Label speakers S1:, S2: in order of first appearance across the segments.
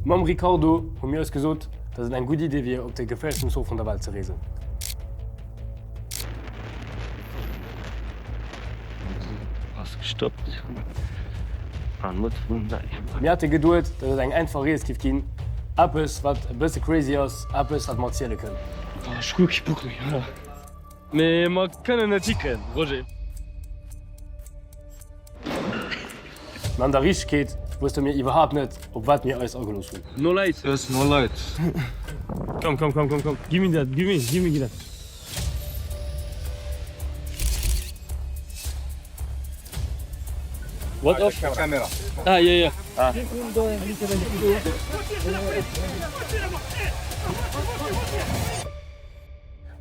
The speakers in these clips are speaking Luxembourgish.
S1: Mam Ricardo hu mir eis gesot, dass et eng gutt Idee wier, op de geféierlechsten Zuch vun der Welt ze reesen. Mir hate geduet, dass et eng einfach Rees giff ginn, eppes wat e bësse crazy ass, eppes wat mer erziele kënnen. Mee mer kënnen et hikréien, Roger. Mä an der Riichtegkeet wousste mir iwwerhaapt net, op wat mir eis agelooss hunn. No Leit!
S2: Yes, no Leit.
S1: Komm, komm, komm, komm, komm. Give me that, give me, give me that. What off?
S2: Camera.
S1: Ah, yeah, yeah.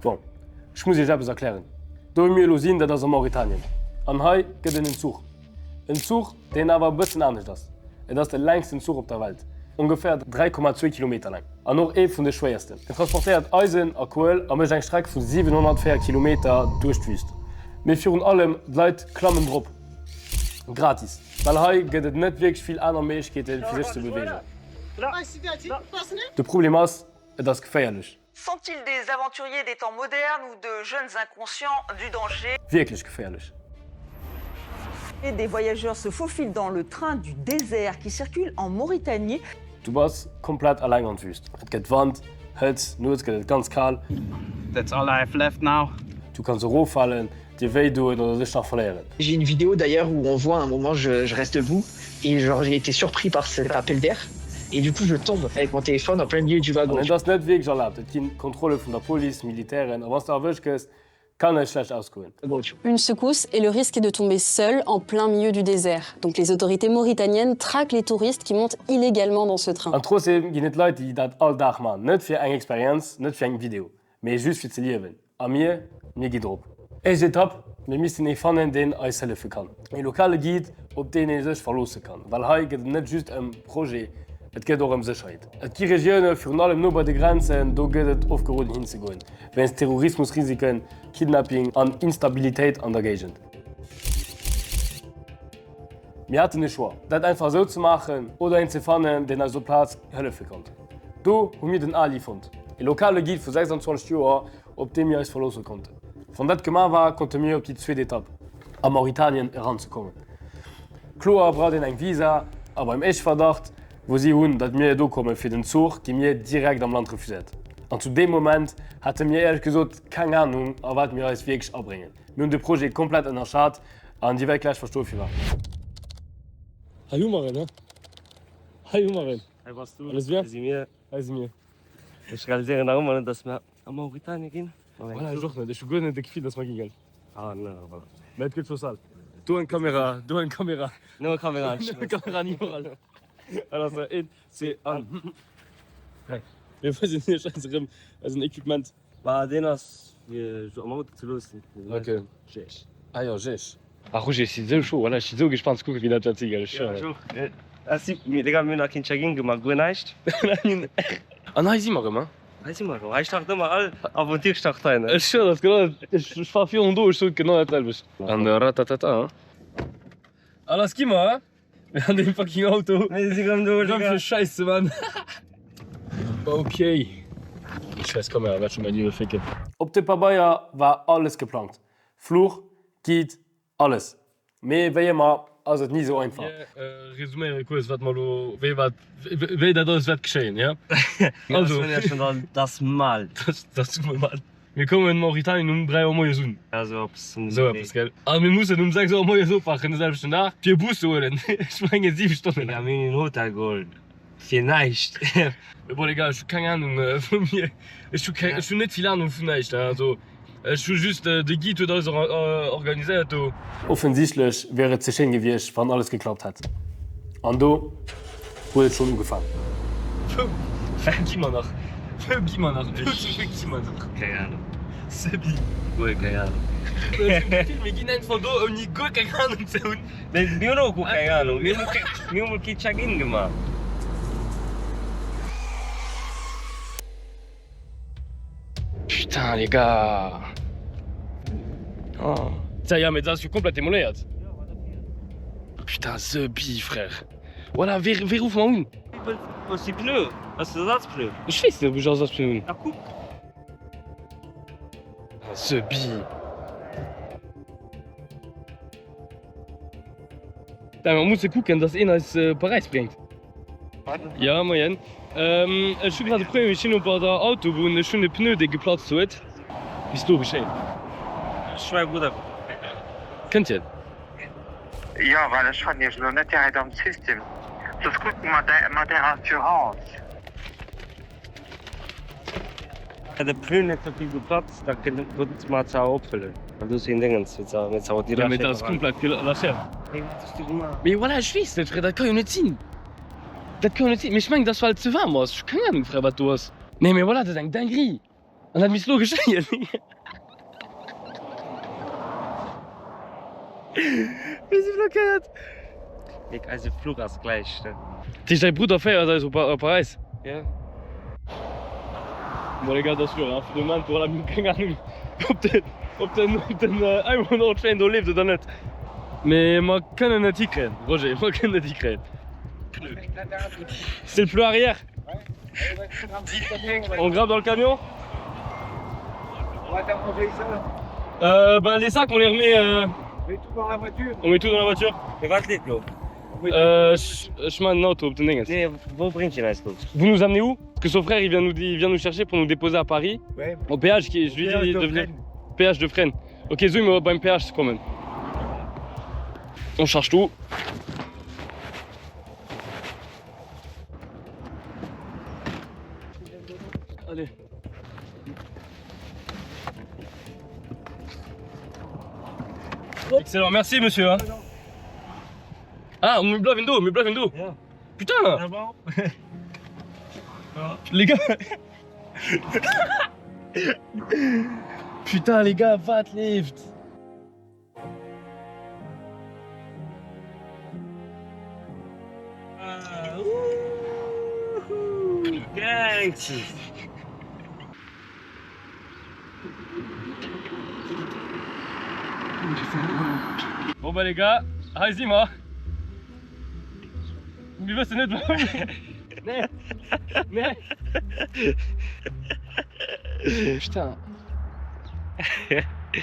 S1: Bon, ech muss iech eppes erklären. Do wou mir elo sinn, dat ass a Mauritanien. An hei gëtt en en Zuch. En Zuch, deen awer e bëssen anescht ass. Et ass de längsten Zuch op der Welt, ongeféier 3,2 Kilometer laang, an och ee vun de schwéiersten. En transportéiert Eisen a Kuel a mécht eng Streck vu 704 Kilometer duerch d'Wüst. Mee virun allem, d'Leit klammen drop. Gratis. Well hei gëtt et net wierklech vill aner Méiglechkeeten, fir sech ze beweegen. De Problem ass, et ass geféierlech.
S3: Sont-ils des aventuriers des temps modernes ou de jeunes inconscients du danger?
S1: Wierklech geféierlech.
S3: Des voyageurs se faufilent dans le train du désert qui circule en Mauritanie.
S1: Du bass komplett eleng an d'Wüst. Et gëtt Wand, Hëtzt, nuets gëtt et ganz kal.
S4: That's all I have left now.
S1: Du kanns eroffalen, dir wéi doen oder dech nach verléieren.
S5: J'ai une vidéo d'ailleurs où on voit un moment je, je reste debout et genre j'ai été surpris par cet appel d'air et du coup je tombe avec mon téléphone en plein milieu du wagon.
S1: An et ass net wierklech erlaabt, et ginn Kontrolle vun der Police, Militären a wann s de erwëscht gëss, kann et schlecht ausgoen.
S6: Une secousse et le risque est de tomber seul en plein milieu du désert. Donc les autorités mauritaniennes traquent les touristes qui montent illégalement dans ce train.
S1: An trotzdeem ginn et Leit déi dat all Dag man, net fir eng Experienz, net fir eng Video, mee just fir ze liewen. A mir, mir gi drop. Éischt Etapp, Mir missten ee fannen, deen eis hëllefe kann. Ee lokale Guide, op deen ee sech verloosse kann. Well hei gëtt et net just ëm Projet, et gëtt och ëm Sécherheet. Et gi Regioune, virun allem no bei de Grenzen, do gëtt et ofgeroden hinzegoen, wéinst Terrorismusrisiken, Kidnapping an Instabilitéit an der Géigend. Mir haten de Choix, dat einfach esou ze maachen oder een ze fannen, deen eis op Plaz hëllefe konnt. Do hu mir den Ali fonnt, e lokale Guide vu 26 Joer, op dee mir eis verloosse konnten. Wann dat gemaach war, konnte mir op déi zweet Etapp, a Mauritanien eranzekommen. Kloer braucht een eng Visa a beim éischte Verdacht, wou si hunn, datt mir do komme fir den Zuch, gi mir direkt am Land refuséiert. An zu deem Moment hate mir éierlech gesot keng Anung, a wat mir eis wierklech abréngen. Mir hunn de Projet komplett ënnerschat an Dir wäert gläich verstoe firwat. Hei hu mer en, he? Hei hu mer en.
S7: Hei bass du.
S1: Alles bien?
S7: Hei si mir.
S1: Hei si mir.
S7: Ech realiséieren nach ëmmer net, dass mer a Mauritanie ginn.
S1: Voilà, ech och net. Ech hu guer net de Gefill, dass mer gi gell.
S7: Ah, ne, voilà.
S1: Mä et gëtt scho sal. Do eng Kamera, do eng Kamera.
S7: Nëmme Kamera.
S1: Nëmme Kamera an iwwerall. Voilà, so, een, zwee, an. Hei. Mir weisen iech eis erëm eisen Equipement.
S7: Bah deen ass fir am Auto ze loossen.
S1: Ok. Ah jo, Jeech. Ah Roger, ech sinn esou scho, voilà, ech sinn esou gespannt ze kucken wéi dat wäert sinn, gell, ech
S7: schwören. Jo, ech och. Ah si, mir, Digga, mir hunn nach keen Check-in gemaach, guer näischt.
S1: An hei si mer erëm, hein?
S7: Hei si mer erëm. Hei start ëmmer all Aventure start hei, ne?
S1: Ech schwören, dat ass genau dat, ech war virun do, ech sot genau dat selwecht. An ratatata, hein? A lass gi mer, hein? Mir an deem fucking Auto.
S7: Mir si rëm do,
S1: Rëm fir Schäiss ze man. Ok. Déi schäiss Kamera wäert scho mäin Liewe fécken. Op de Pabeier war alles geplangt, Fluch, Guide, alles. Mee wéi ëmmer ass et ni sou einfach. Mir resuméiere kuerz wat mer elo, wéi wat, wéi dat alles wäert geschéien, jo?
S7: Also. Dat ass mal.
S1: Dat ass mal. Mir koumen an Mauritanien um 3 Auer moies un.
S7: Ja, sou eppes.
S1: Sou eppes, gell? A mir mussen um 6 Auer moies opwachen de selwechten Dag, fir e Bus ze huelen. Ech mengen 7 Stonnen.
S7: Digga, mir hunn een Hotel geholl fir näischt.
S1: Mee bon, egal, ech hu keng Anung wou mir, ech hu keng, ech hunn net vill Anung vun näischt, also ech hu just, de Guide huet alles organiséiert do. Offensichtlech wier et ze schéin gewiescht, wann alles geklappt hätt. An do huet et schonn ugefaangen. Wou gi mer nach? Wou gi mer nach? Wou gi mer nach?
S7: Keng Ahnung.
S1: Sebi.
S7: Guer keng Ahnung.
S1: Mir ginn einfach do ouni guer keng Ahnung ze hunn.
S7: Mir hunn och guer keng Ahnung. Mir hu mol kee Check-in gemaach.
S1: Putain les gars. Oh. Tja, ja, mee dat ass jo komplett demoléiert. Putain, the bee, frère. Voilà, wee, wee ruffe mer un?
S7: Wou ass déi Pneu? Hues de Ersatzpneu?
S1: Ech weess net, ob ech Ersatzpneu hunn.
S7: Da kuck.
S1: Sebi. Da mer musse kucken, dass een eis op Paräis bréngt. Ja, moien. Ech hu grad e Problem, ech sinn op der Autobunn, ech hunn e Pneu, dee geplatzt huet. Wéi ass do geschéien?
S7: Ech mäi Brudder.
S1: Kënnt hien?
S2: Jo, well ech fannen iech elo net direkt am System. Soss kucke mer mat där Assurance.
S7: Wann de Pneu net sou vill geplatzt, da kënnt mer ze awer opfëllen. Well do sinn Déngens, wéi ze awer déi
S1: Ja, mee dat ass komplett gelachéiert.
S7: Wéi wat hues du gemaach?
S1: Mee voilà, ech weess net, frère, dat ka jo net sinn. Dat ka jo net sinn. Mee ech mengen, dat ass well et ze waarm ass. Ech hu keng Ahnung, frère, wat do ass. Nee, mee voilà, dat ass eng Dinguerie. An dat misst lo geschéien. Mir si blockéiert.
S7: Nick, eise Fluch ass gläich.
S1: Dat heescht, däi Brudder féiert eis op Paräis?
S7: Jo.
S1: Bon les gars, dat ass luer, fir de Moment. Voilà, mir hu keng Ahnung, ob den, ob den, ob den Iron Lord Train do leeft oder net. Mee mer kënnen et hikréien, Roger, mer kënnen et hikréien. C'est le pneu arrière. On grimpe dans le camion
S8: On va t'arranger ça.
S1: Euh, ben les sacs on les remet. Euh...
S8: On met tout dans la voiture.
S1: On met tout dans la voiture.
S7: Mee wat leeft lo?
S1: Euh, ech man den Auto op den Dinges.
S7: Nee, wou bréngt hien eis lo?
S1: Vous nous amenez où? Parce que son frère il vient nous, il vient nous chercher pour nous déposer à Paris.
S8: Ouais.
S1: Au péage, qui, je lui ai dit de venir. Péage de Fresnes. Ok, soe mir beim Péage ze kommen. On charge tout. Allez. Excellent, merci monsieur. Hein. Ah, mir bleiwen do, mir bleiwen do.
S7: Ja.
S1: Putain
S7: Ja, bon.
S1: Les gars Putain les gars, wat leeft? Bon bah les gars, hei si mer. Mir wëssen net wou. Nee. Nee. Putain.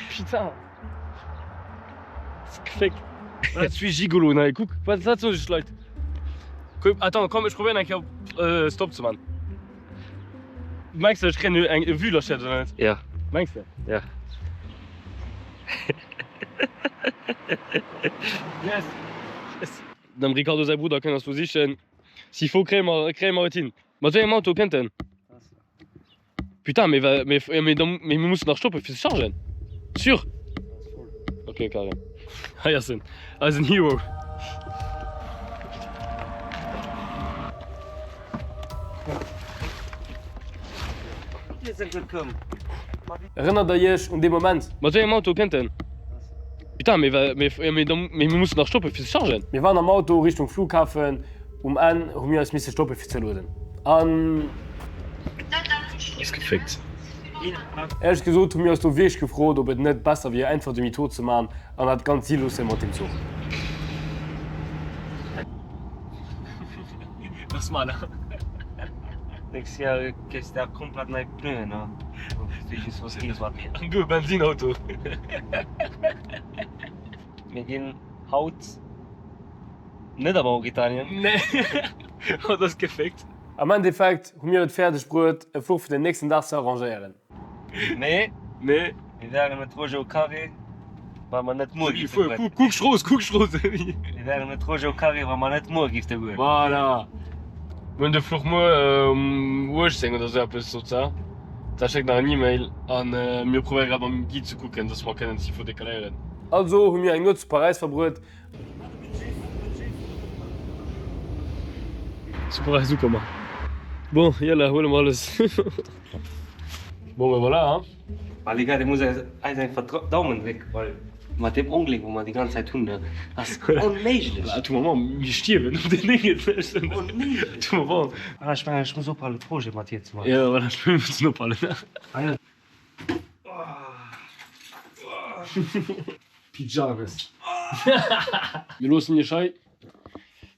S1: Putain. Geféckt. Dat ass wéi Gigolo, nei kuck, wat wat soen sech d'Leit? Kuck, attends, komm ech probéieren eng Kéier op Stop ze man. Mengs de ech kréien eng Vue lâchée oder net?
S7: Ja.
S1: Mengs de?
S7: Ja.
S1: Yes. Yes. Dem Ricardo säi Brudder kënnt eis do sichen. S'il faut kréie mer kréie mer et hin. Mat wéi engem Auto kënnt en? Putain, mais va, mais, mais, mais mir mussen nach stoppen fir ze chargen. Sûr? Ok, carré. Hei ass en, eisen Hero. Erënnert der iech un dee Moment? Mat wéi engem Auto kënnt en? Putain, mais va, mais, mais, mais mir mussen nach stoppen fir ze chargen. Mir waren am Auto Richtung Flughafen. Um Enn hu mir eis misse stoppe fir ze lueden an. Ass geféckt. Éierlech gesot hu mir eis do wierklech gefrot, ob et net besser wier einfach Demi-tour ze man an dat Ganzt si loosse mat dem Zuch.
S7: Nächst Joer kriss de komplett nei Pneuen
S1: An du e Bensinauto.
S7: Mir ginn haut Net a Mauretanien.
S1: Nee, oh, dat ass geféckt. Am Endeffekt hu mir et fäerdeg bruet e Fluch fir den nächsten Dag ze arrangéieren.
S7: Nee,
S1: Nee.
S7: Mir wären net Roger au Carré, wa mer net muer giffe goen.
S1: Kuck Strooss, kuck Strooss.
S7: Mir wären net Roger au Carré, wa mer net muer giffe goen.
S1: Voilà. Mir hunn de Fluch muer um 18 oder sou eppes, sot se. Da schéckt nach en E-Mail an mir probéiere grad mam Guy ze kucken, dass mer kënnen s'il faut decaléieren. Also hu mir eng Nuet zu Paräis verbruet. Super eis ukomm. Bon, yalla, huele mer alles. Bon, ben voilà, hein.
S7: Ah les gars, dir musst eis eis einfach d'Daumen drécken, well mat deem Ongléck wou mer déi ganz Zäit hunn, ne, ass onméiglech.
S1: À tout moment, mir stierwen op den Déngen.
S7: Onméiglech.
S1: À tout moment.
S7: Ah, ech mengen ech muss ophalen Projet mat hir ze maachen.
S1: Jo, voilà, ech muss ophalen.
S7: Ah jo.
S1: Pyjamas. Mir loossen iech hei.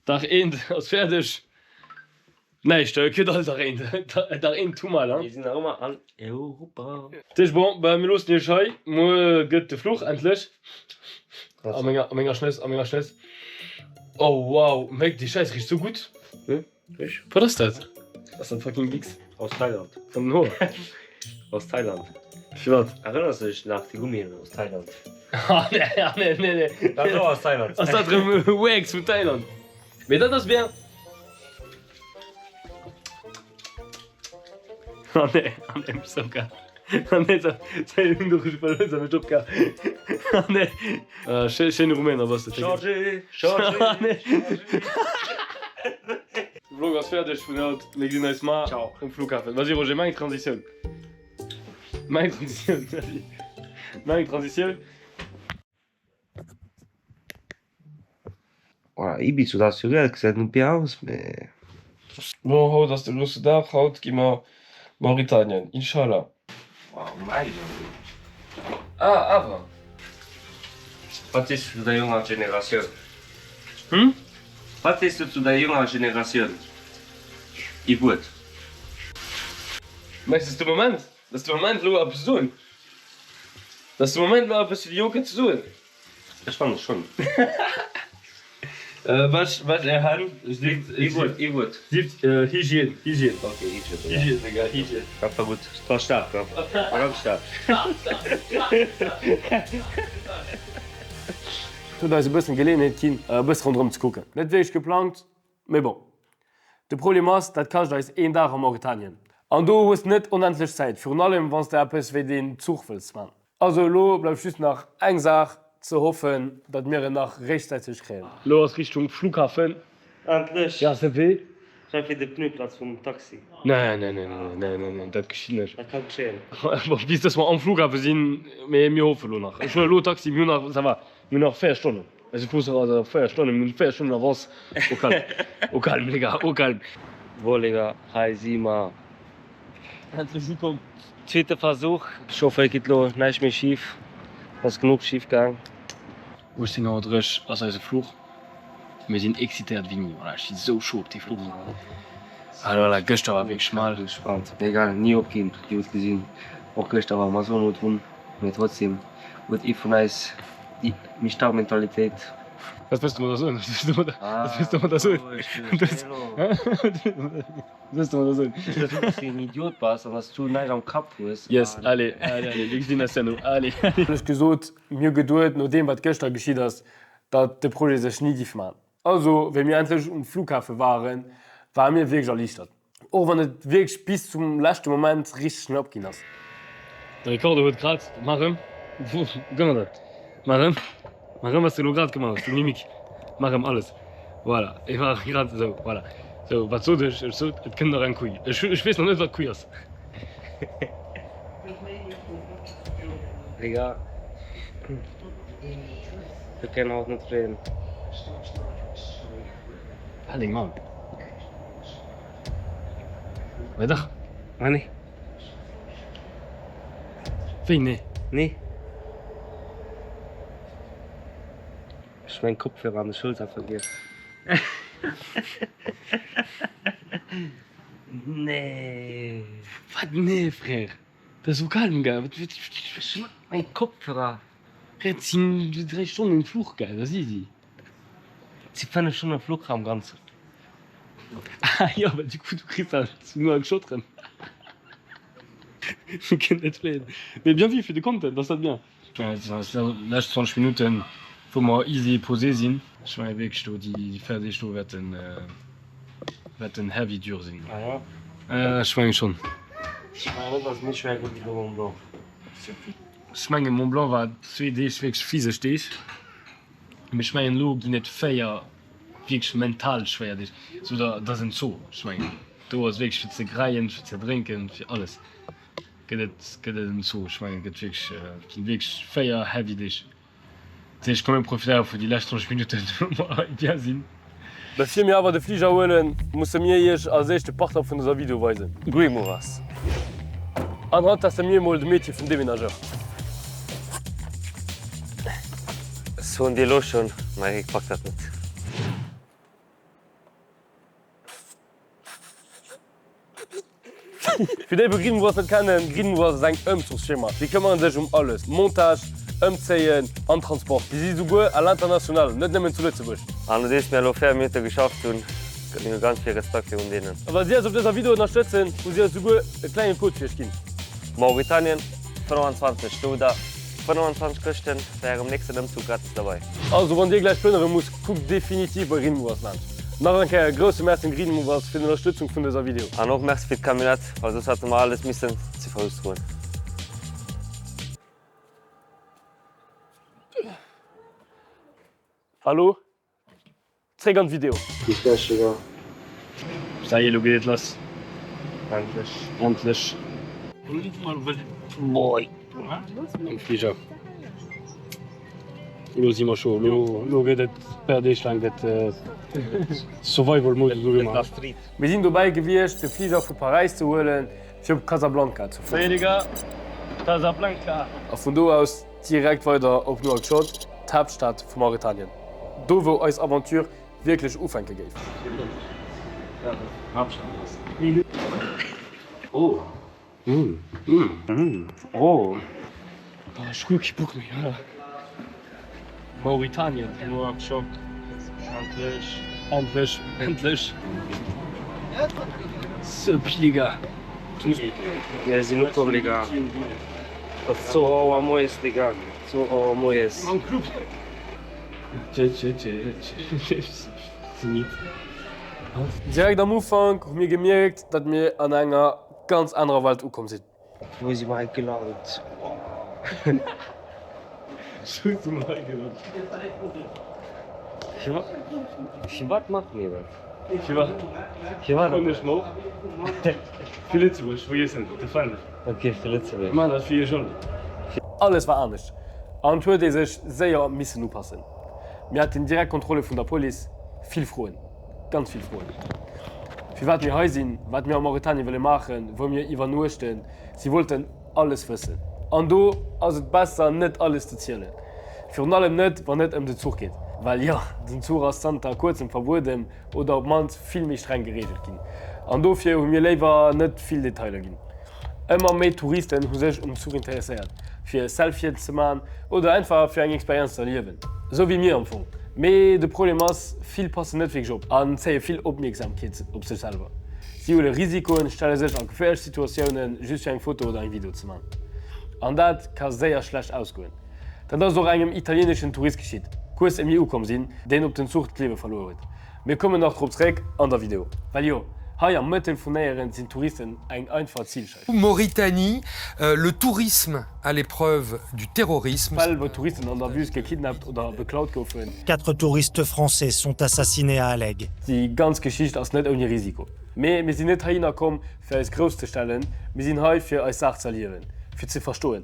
S1: Dag eent ass fäerdeg. Näischt, et gëtt alt nach een, nach een zu mal,
S7: Mir sinn nach ëmmer an Europa.
S1: Dat heescht, bon, bah, mir loossen iech hei. Muer gëtt de Fluch, endlech. A menger, a menger Schnëss, a menger Schnëss. Oh wow, Mec, déi Schäiss richt sou gutt. Wat ass dat? Ass dat fucking Vicks?
S7: Aus Thailand.
S1: An den Hoer?
S7: Aus Thailand.
S1: Firwat?
S7: Erënners du dech nach déi Gummien aus Thailand?
S1: Ah nee, ah nee, nee, nee.
S7: Dat ass och aus Thailand.
S1: Ass dat rëm Wax vun Thailand? Mee dat ass bien. Ah nee, ah nee, mech opgehal. Ah nee, säi hunn doch ech verluer, se mech opgehal. Ah nee. Schéine Rumäner bass de.
S7: Chargé, chargé, chargé.
S1: De Vlog ass fäerdeg vun haut. Mir gesinn eis mar um Flughafen. Vas-y Roger, maach eng Transitioun. Maach eng Transitioun, vas-y. Maach eng Transitioun.
S7: Voilà, Ibiza huet assuréiert, gesäit net bien aus, mais.
S1: Bon, haut ass de grousse Dag, haut gi mer Mauritanien, Inshallah.
S7: Wow, mäi Jong.
S1: Ah, awer.
S7: Wat sees du zu der jonger Generatioun?
S1: Hm?
S7: Wat sees du zu der jonger Generatioun? Ee Wuert.
S1: Mengs de, ass de Moment, ass de Moment elo eppes ze soen? Ass de Moment elo eppes fir déi Jonken ze soen?
S7: Ech fannen schonn.
S1: Wäsch, wäsch är Hänn.
S7: Ee Wuert, ee Wuert.
S1: Hygiène, Hygiène.
S7: Ok, Hygiène.
S1: Hygiène, Digga, Hygiène.
S7: Dat war gutt. Dat war staark, dat war ganz staark.
S1: Et huet eis e bëssen Geleeënheet ginn, e bësse ronderëm ze kucken. Net wierklech geplangt, mee bon. De Problem ass, dat kascht eis een Dag a Mauretanien. An do hues de net onendlech Zäit, virun allem wann s de eppes wéi deen Zuch wëlls man. Also elo bleift just nach eng Saach, ze hoffen, datt mir en nach réchtzäiteg kréien. Elo ass Richtung Flughafen.
S7: Endlech!
S1: Ja, se wéi?
S7: Schei fir de Pneuplaz vum Taxi.
S1: Nee, nee, nee, nee, nee, nee, nee, dat geschitt net.
S7: Dat ka geschéien.
S1: Bon, bis dass mer am Flughafe sinn, mee mir hoffe elo nach. Ech huelen elo Taxi, mir hunn nach, ça va, mir hunn nach 4 Stonnen. Eise Bus ass a 4 Stonnen, mir hunn 4 Stonnen Avance. Au calme, au calme les gars, au calme.
S7: Bon les gars, hei si mer.
S1: Endlech ukomm.
S7: Zweete Versuch. Ech hoffen et geet elo näischt méi schif, et ass genuch schif gaang.
S1: 18 Auer 30 ass eise Fluch. Mir sinn excitéiert wéi ni. Voilà, ech si sou chaud op dee Fluch. Ah voilà, gëschter war wierklech mal.
S7: Gespannt, mee egal, ni opginn. Dir hutt gesinn, och gëschter ware mer sou no drun, mee trotzdem huet ee vun eis déi méi staark Mentalitéit.
S1: Wat wëlls de mer da soen? Wat wëlls de mer da soen? Wat wëlls de mer da soen?
S7: Dass du en Idiot bass an dass du näischt am Kapp hues.
S1: Yes, allez, allez, allez, mir gesinn eis herno, allez. Ech gesot, mir hu geduet, no deem wat gëschter geschitt ass, datt de Projet sech ni giff man. Also, wéi mir endlech um Flughafe waren, ware mir wierklech erliichtert. Och wann et wierklech bis zum leschte Moment richteg knapp ginn ass. De Ricardo huet grad, maach erëm, wou gëtt dat? Maach erëm, maach erëm wat s de elo grad gemaach hues, déi Mimik, maach erëm alles, voilà, et war grad esou, voilà. Sou, wat sot ech? Ech sot, et kënnt nach eng Couille. Ech, ech weess nach net wat d'Couille ass.
S7: Les gars, wir können haut net fléien.
S1: Hal deng Maul. Wei dach.
S7: Ah nee.
S1: Wéi nee?
S7: Nee. Ech hu meng Kopfhörer an de Schoulsall vergiess. Nee.
S1: Wat nee frère? Dat ass sou kalm gell? Wat
S7: Ech hu meng Kopfhörer.
S1: Frère, et sinn 3 Stonnen Fluch gell, dat ass easy.
S7: Et si 5 Stonne Fluch am Ganzen.
S1: Ah jo, well du du kriss dat nur an d'Schoteren. Mir kënnen net fléien. Mee bien vu fir de Content ass dat bien. Ja, et sinn lescht 20 Minutten wou mer easy posé sinn. Ech menge wierklech do déi 4 Deeg do wäerten wäerten heavy dur sinn.
S7: Ah jo?
S1: Ech menge schonn.
S7: Ech mengen net, dass et méi schwéier gëtt wéi de Mont Blanc.
S1: Ech mengen Mont Blanc war zwee Deeg wierklech physesch Deeg. Mee ech mengen elo ginn et 4 wierklech mental schwéier Deeg. Sou da dat ass en Zoo, ech mengen do ass wierklech fir ze greien, fir ze drénken, fir alles gëtt et gëtt et en Zoo. Ech mengen et gëtt wierklech et ginn wierklech 4 heavy Deeg. Dat heescht komm mir profitéiere vun déi lescht 20 Minutten wou mer hei bien sinn. Bevir mir awer de Fliger huelen, musse mir iech als éischt de Partner vun dëser Video weisen, Greenmovers. An haut teste mir emol de Métier vum Deménageur.
S7: Ech soen dir elo schon, mäi Réck packt dat net.
S1: Fir déi wou Green Movers net kennen, Green Movers ass eng Ëmzuchsfirma. Si këmmeren sech um alles, Montage, Ëmzéien an Transport. Si si souguer à l'international, net nëmmen zu Lëtzebuerg.
S7: An nodeems mir elo 4 Minutte geschafft hunn, gëtt mir ganz vill Respekt virun deenen.
S1: A well si eis op dëser Video ënnerstëtzen, hu si eis souguer e klenge Code fir iech ginn.
S7: Mauretanien, 25 Doudder, 25 Këschten bei ärem nächsten Ëmzuch gratis derbei.
S1: Also wann dir gläich plënnere musst, kuckt definitiv bei Green Movers laanscht. Nach eng Kéier e grousse Merci un Green Movers fir d'Ënnerstëtzung vun dëser Video.
S7: An och Merci fir d'Camionnette, well soss hätte mer alles missen ze Fouss droen.
S1: Hallo, zréck an d'Video.
S7: Bis gläich Digga.
S1: Ça y est, lo geet et lass.
S7: Endlech.
S1: Endlech. Boy. Am Fliger. Lo si mer scho, lo, lo gëtt et per Deeg laang gëtt Survival Mode ugemaach. Mir sinn dobäi gewiescht de Fliger vu Paräis ze huelen fir op Casablanca ze fueren. Salut les gars, Casablanca! A vun do aus Direkt weider op Nouakchott, d'Haaptstad vu Mauretanien, do wou eis Aventure wierklech ufänke géif. Mauretanien, Nouakchott, endlech, endlech, endlech! Sup les gars!
S7: Mir sinn ukomm les gars. Ass zwou Auer moies Digga, zwou Auer moies.
S1: Direkt am Ufank hu mir gemierkt, datt mir an enger ganz anerer Welt ukomm sinn.
S7: Wou si mer hei gelant? Firwat maache mir dat?
S1: Firwat?
S7: Firwat?
S1: Froen ech mer och. Fir Lëtzebuerg, vergiessen, de Fändel.
S7: Ok, fir Lëtzebuerg.
S1: Maan dat fir iech all. Alles war anescht an et huet ee sech séier missen upassen. Mir haten direkt Kontrolle vun der Police, vill Froen, ganz vill Froen. Firwat mir hei sinn, wat mir a Mauretanien wëlle maachen, wou mir iwwernuechten, si wollten alles wëssen. An do ass et besser net alles ze zielen. Virun allem net wann et ëm den Zuch geet. Well jo, den Zuch ass zanter kuerzem verbueden oder op mannst vill méi streng gereegelt ginn. An dofir hu mir léiwer net vill Detailer ginn. Ëmmer méi Touristen hu sech um Zuch interesséiert, fir Selfien ze man oder einfach fir eng Experienz ze erliewen. Esou wéi mir am Fong. Mee de Problem ass, vill passen net wierklech op an zéie vill Opmierksamkeet op sech selwer. Si huele Risikoen, stelle sech a geféierlech Situatiounen, just fir eng Foto oder eng Video ze man. An dat ka séier schlecht ausgoen. Dat ass och engem italieneschen Tourist geschitt, kuerz ier mir ukomm sinn, deen op den Zuch d'Liewe verluer huet. Mir kommen nach drop zréck an der Video. Well jo, hei am Mëttel vun Néieren sinn d'Touristen eng einfach Zilscheif.
S9: Mauritanie, le tourisme à l'épreuve du terrorisme.
S1: Fäll wou Touristen an der Wüst gekidnappt oder beklaut goufen.
S10: Quatre touristes français sont assassinés à Aleg.
S1: Déi ganz Geschicht ass net ouni Risiko. Mee mir sinn net heihinner komm fir eis grouss ze stellen, mir sinn hei fir eis Saach z'erliewen, fir ze verstoen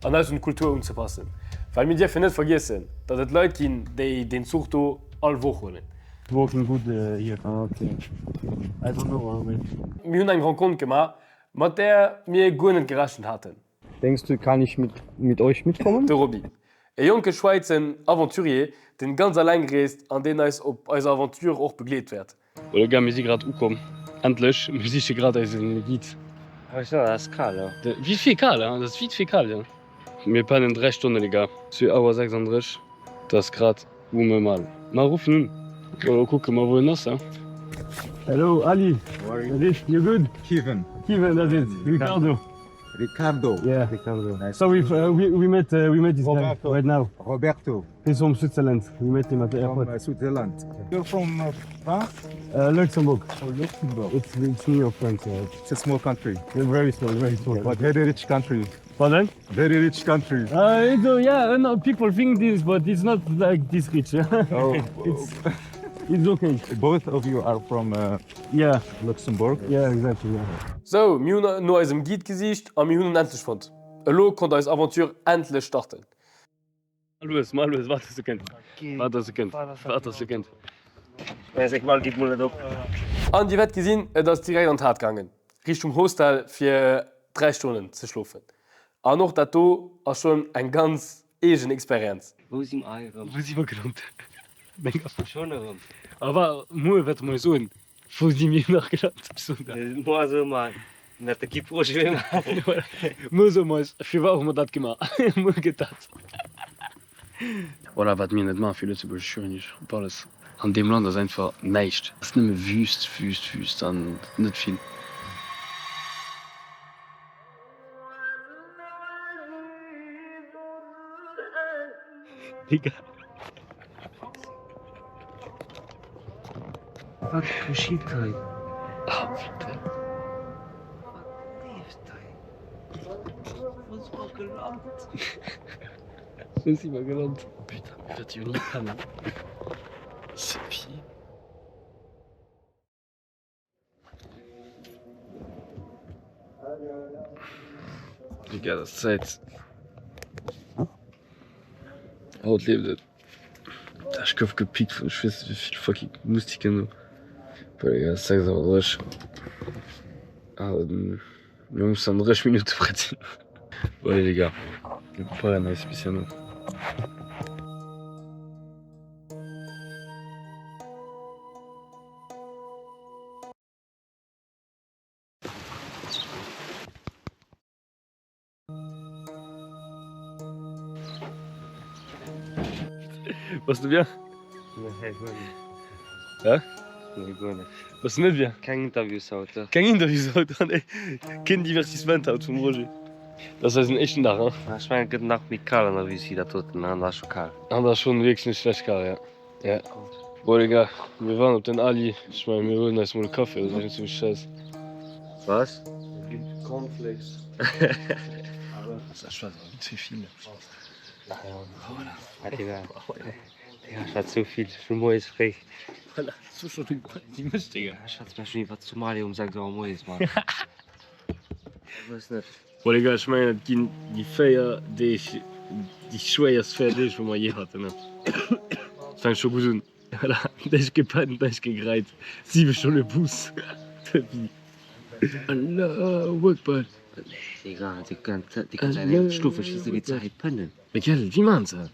S1: an eis un d'Kultur unzepassen. Well mir dierfen net vergiessen, datt et Leit ginn, déi deen Zuch do all Woch huelen. Walking good here. I don't know. Mir hunn eng Rencontre gemaach, mat där mir guer net gerechent haten.
S11: Denkst du, kann ich mit mit euch mitkommen?
S1: De Roby, e jonke Schwäizen Aventurier, deen ganz alleng reest an deen eis op eiser Aventure och begleet wäert. Oh les gars, mir si grad ukomm, endlech. Mir siche grad eisen Guide.
S7: Ah jo, dat ass kal, jo.
S1: Vite fait kal, hein, dat ass vite fait kal, jo. Mir pennen 3 Stonnen, les gars. Zwee Auer 36, et ass grad ume mal. Mar ruffen un, oder kucke mer wou en ass, hein. Hello Ali,
S8: How are you?
S1: You good?
S8: Kevin.
S1: Kevin, that's it. Ricardo.
S8: Ricardo.
S1: Yeah.
S8: Ricardo. Nice.
S1: So we've, uh, we, we met uh, we met this
S8: Roberto.
S1: guy right now.
S8: Roberto.
S1: He's from Switzerland. We met him at the
S8: From
S1: airport.
S8: uh, Switzerland. You're from uh, France
S1: Uh, Luxembourg.
S8: or Luxembourg?
S1: It's it's near France. Yeah.
S8: It's a small country,
S1: Very small, very small.
S8: but very rich country.
S1: Pardon?
S8: Very rich country.
S1: Uh, it's, uh, yeah, no, people think this, but it's not like this rich.
S8: Oh,
S1: it's it's okay.
S8: both of you are from uh,
S1: Yeah,
S8: Luxembourg.
S1: yeah, exactly. Yeah. Sou, mir hunn no eisem Guide gesicht a mir hunn en endlech fonnt. Elo konnt eis Aventure endlech starten. Mal lues, mal lues, waart e Sekënn, waart e Sekënn, waart e Sekënn.
S7: Seg mal geet mol net op.
S1: An dir wäert gesinn, et ass direkt an d'Haart gaangen, Richtung Hostel fir 3 Stonnen ze schlofen. An och dat do ass schonn eng ganz eegen Experienz.
S7: Wou si mer hei erëm?
S1: Wou si mer gelant? Meng Affer.
S7: Schonn erëm.
S1: A wa muer wäerte mer eis soen, wou si mir nach gelant?
S7: Moar soe mer. Net Equipe Roger
S1: Voilà. Muer soe mer eis, firwat hu mer dat gemaach? Muer gëtt dat. Voilà, wat mir net maachen fir Lëtzebuerg, ech schwören iech op alles. An deem Land ass einfach näischt. Ass nëmme Wüst, Wüst, Wüst an net vill. Digga.
S7: Wat geschitt hei?
S1: Ah putain.
S7: Wat leeft hei? Wou si mer gelant?
S1: Wou si mer gelant? Putain, mir wäerte jo ni pennen. Sophie. Digga, dat ass Zäit. Haut lieft et. Ech gouf gepickt vun ech weess net wéivill fucking Moustiquen do. Boah Digga, et ass 6 Auer 30 an mir mussen an 30 Minutte prett sinn. Bon allez les gars, mir preparéieren eis e bisschen no. Bass de bien?
S7: Nee, guer net.
S1: Hä?
S7: Nee, guer net.
S1: Bass de net bien?
S7: Keng Interviews haut, dach.
S1: Keng Interviews haut, ah nee. Keen Divertissement haut vum Roger. Dat ass eisen éischten Dag, hein?
S7: Ech mengen, et gëtt nach méi kal an der Wüst wéi dat doten, an dat ass scho kal.
S1: An dat ass schonn wierklech net schlecht kal, ja. Ja. Bon les gars, mir waarden op den Ali. Ech mengen mir huelen eis mol e Café oder sou iergend sou Schäiss.
S7: Was?
S11: Cornflakes.
S7: Digga, ech hat sou vill schon moies fréi.
S1: Voilà, so schon déi mécht Digga.
S7: Ech schwätz mech schon iwwer Somalia um 6 Auer moies, Mann. Ech wëss net.
S1: Bon les gars, ech mengen et ginn déi 4 Deeg déi schwéierst 4 Deeg wou mer je haten. Et fänkt scho gutt un. Voilà, näischt gepennt, näischt gegreit, 7 Stonne Bus. Allahu Akbar.
S7: Digga, déi ganz déi ganz Zäit net schlofen, ech weess net wéi ze hei pënnen.
S1: Mee gell, wéi maan se dat?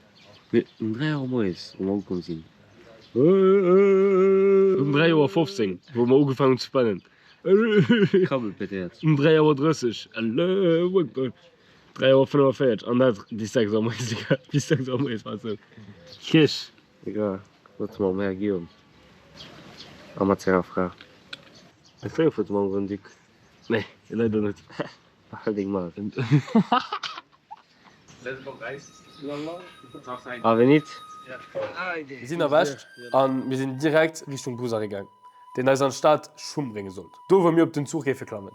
S7: Mee um 3 Auer moies wou mer ukomm sinn.
S1: Um 3 Auer 15 wou mer ugefaangen hunn ze pennen.
S7: Krabbelpetäerz.
S1: Um 3 Auer 30, Allahu Akbar, 3 Auer 45 an dat bis 6 Auer moies, Digga, bis 6 Auer moies war et sou. Kierch.
S7: Digga, wat mam Här Guillaume a mat senger Fra. Hues du eng Foto mam Grand-Duc?
S1: Nee, leider net.
S7: Behal deng Maul. Avenit.
S1: Mir sinn erwächt an mir sinn direkt Richtung Busarrêt gaang, deen eis an d'Stad Chum brénge sollt, do wou mir op den Zuch géife klammen.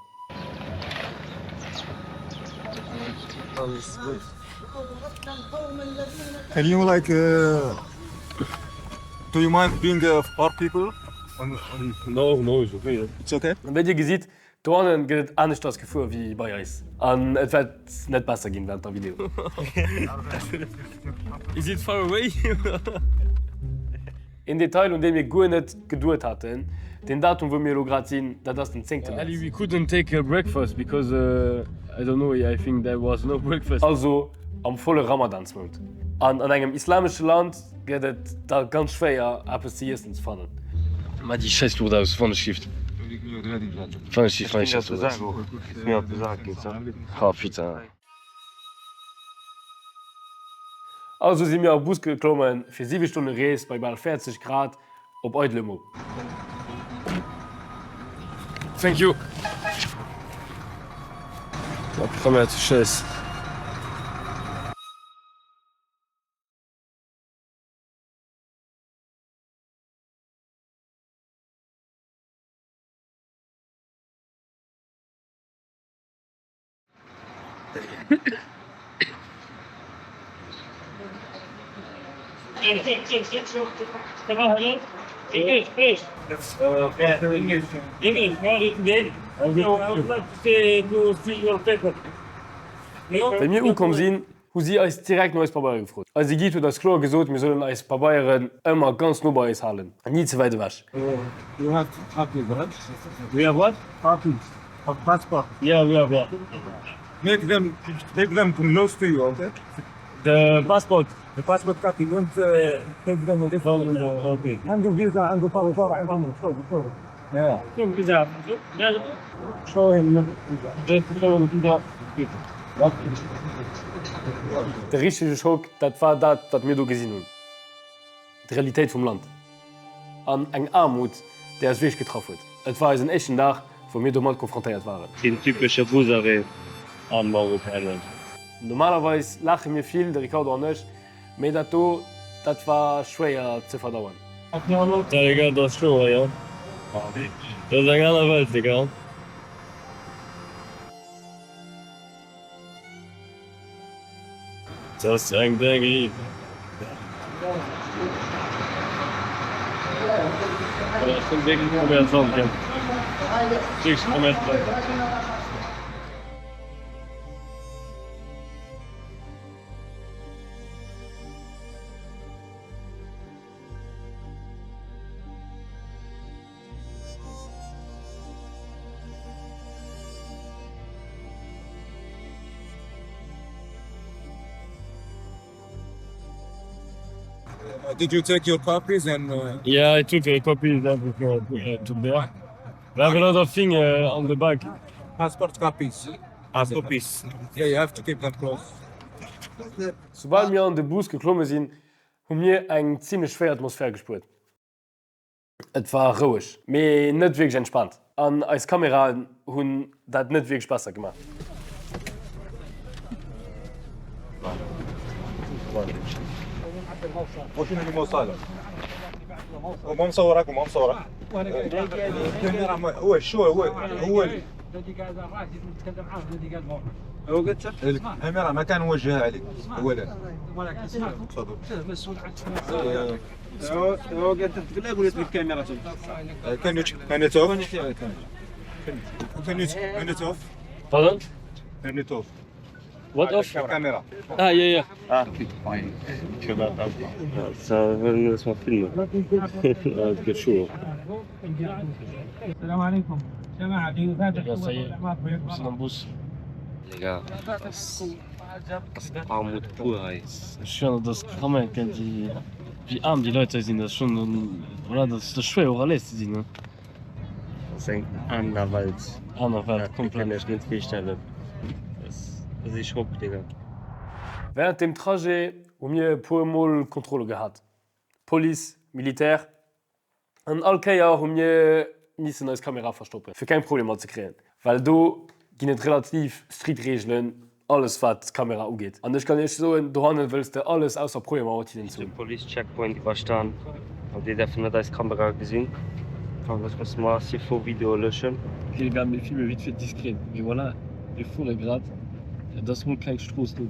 S8: Can you like do you mind being four people on on
S1: No, no, it's okay.
S8: It's okay?
S1: Wéi dir gesitt, Dohannen gëtt et aneschters gefuer wéi bei eis an et wäert net besser ginn während der Video. Is it far away? Een Detail un dee mir guer net geduet haten, den Datum wou mir elo grad sinn, dat ass den 10 Mäerz. Ali, we couldn't take a breakfast because I don't know, I think there was no breakfast. Also am volle Ramadansmount an an engem islamesche Land gëtt et da ganz schwéier eppes ze iessen ze fannen. Maach déi scheiss Luucht aus, wann ech gift. Wann ech gift, wann ech scheiss Luucht aus. Oh putain. Also si mir a Bus geklommen fir 7 Stonne Rees bei bal 40 Grad op eidele Mo. Thank you. La première chaise. Wéi mir ukomm sinn, hu si eis direkt no eis Pabeiere gefrot. Eise Guide huet eis kloer gesot, mir sollen eis Pabeieren ëmmer ganz no bei eis halen, ni ze wäit ewech. De richtege Schock, dat war dat, wat mir do gesinn hunn. D'Realitéit vum Land an eng Aarmut, déi eis wierklech getraff huet. Et war eisen éischten Dag, wou mir domat konfrontéiert waren.
S7: Den typesche Busarrêt am Mauretanien.
S1: Normalerweis laache mir vill, de Ricardo an ech, mee dat do, dat war schwéier ze verdauen.
S7: Ja Digga, dat ass schwéier, jo. Dat ass eng aner Welt, Digga. Dat ass eng Dinguerie. Dat ass schonn wierklech kommerziell, gell? Wierklech kommerziell.
S8: Did you take your copies and uh...
S1: Yeah, I took a copies everything to there. We have a lot of things uh, on the back.
S8: Passport copies.
S4: Passport copies.
S8: Yeah, you have to keep them close.
S1: Soubal mir an de Bus geklomme sinn, hu mir eng zimlech schwéier Atmosphär gespuert. Et war roueg, mee net wierklech entspaant an eis Kameraen hunn dat net wierklech besser gemaach.
S8: Can you turn it off? Can you turn it off?
S1: Pardon?
S8: Turn it off.
S1: What off?
S8: Camera.
S1: Ah, yeah, yeah.
S7: Ah. Da wëll mir das mal filmen. Dat gëtt scho.
S1: Mir sinn am Bus.
S7: Digga, das ass Armut pur hei.
S1: Ech schwören, dat ass krank, déi wéi aarm déi Leit hei sinn. Dat ass schonn, voilà, dat ass schwéier och à l'aise ze sinn, ne?
S7: Dat ass eng aner Welt.
S1: Aner Welt,
S7: komplett. Dat kann ech net virstellen. Dat ass ee Schock, Digga.
S1: Während dem Trajet hu mir e puer mol Kontrolle gehat, Police, Militär, An all Kéier hu mir missen eis Kamera verstoppen, fir keng Problemer ze kréien, well do ginn et relativ strikt Reegelen, alles wat d'Kamera ugeet. An ech kann iech soen, dohanne wëlls de alles ausser Problemer mat hinnen ze
S7: De
S1: hunn.
S7: Police Checkpoint iwwerstan an déi däerfen net eis Kamera gesinn. An ech muss mer s'il faut Videoe löschen.
S1: Ok les gars, mir filme vite fait discret, mais voilà, mir fuere grad, et ass mol keng Strooss do.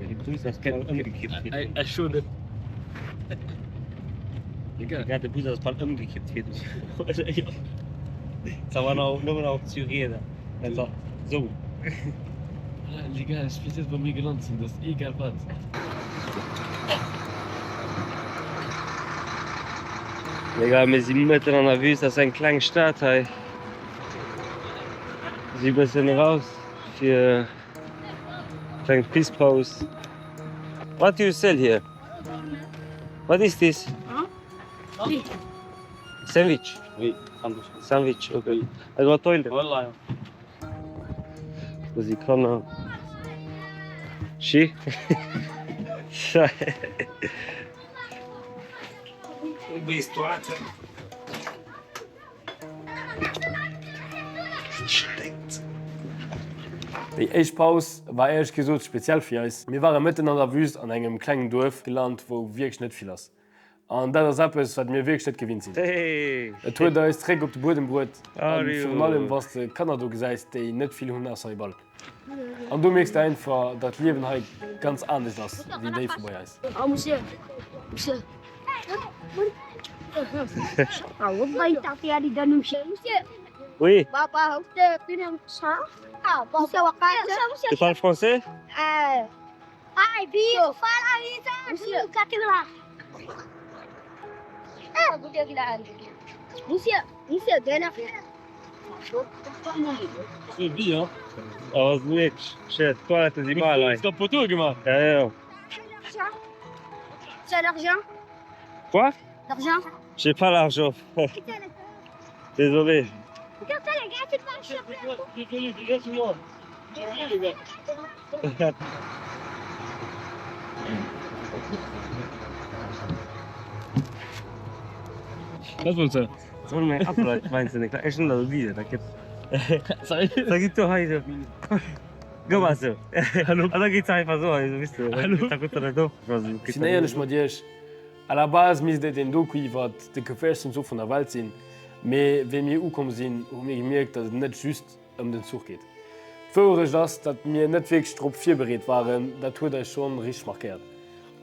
S7: De Bus ass bal ëmgekippt virdrun.
S1: Ech schon net.
S7: Digga, de Bus ass bal ëmgekippt virdrun. Awer nach nëmmen nach op zu Rieder. Einfach sou.
S1: Digga, ech weess net wou mir gelant sinn, dat ass egal wat.
S7: Digga, mir si mëtten an der Wüst, dat ass eng kleng Stad hei. Si bëssen eraus fir kleng Pisspaus. What do you sell here? What is this? Sandwich.
S4: Oui,
S7: Sandwich, okay. Also wat toilet? Do si Kanner. Schi.
S1: Déi éischt Paus war éierlech gesot speziell fir eis. Mir ware mëtten an der Wüst an engem klengen Duerf gelant, wou wierklech net vill ass. An dat ass eppes, wat mir wierklech net gewinnt sinn. Et huet eis zeréck op de Buedem bruet, a virun allem wann s de Kanner do gesäis, déi net vill hunn ausser e Ball. An do mierks de einfach, datt d'Liewen hei ganz anescht ass wéi déi vu bei eis.
S7: Oui. Tu parles français? Quoi?
S12: L'argent.
S7: J'ai pas l'argent. Désolé.
S1: Wat wolls de?
S7: Soll meng Apple meinst du nicht? Ech hun dat wieder, da gëtt. Da gëtt du hei so. Go mal so. Hallo. An da geet se einfach so hei, so wis du. Hallo. Da gutt dat och.
S1: Ech sinn éierlech mat iech, à la base misst et een Doku iwwert de geféierlechsten Zuch vun der Welt sinn, mee wéi mir ukomm sinn, hu mir gemierkt, datt et net just ëm den Zuch geet. D'Wouerecht ass, datt mir net wierklech drop virbereet waren, dat huet eis schonn richteg markéiert.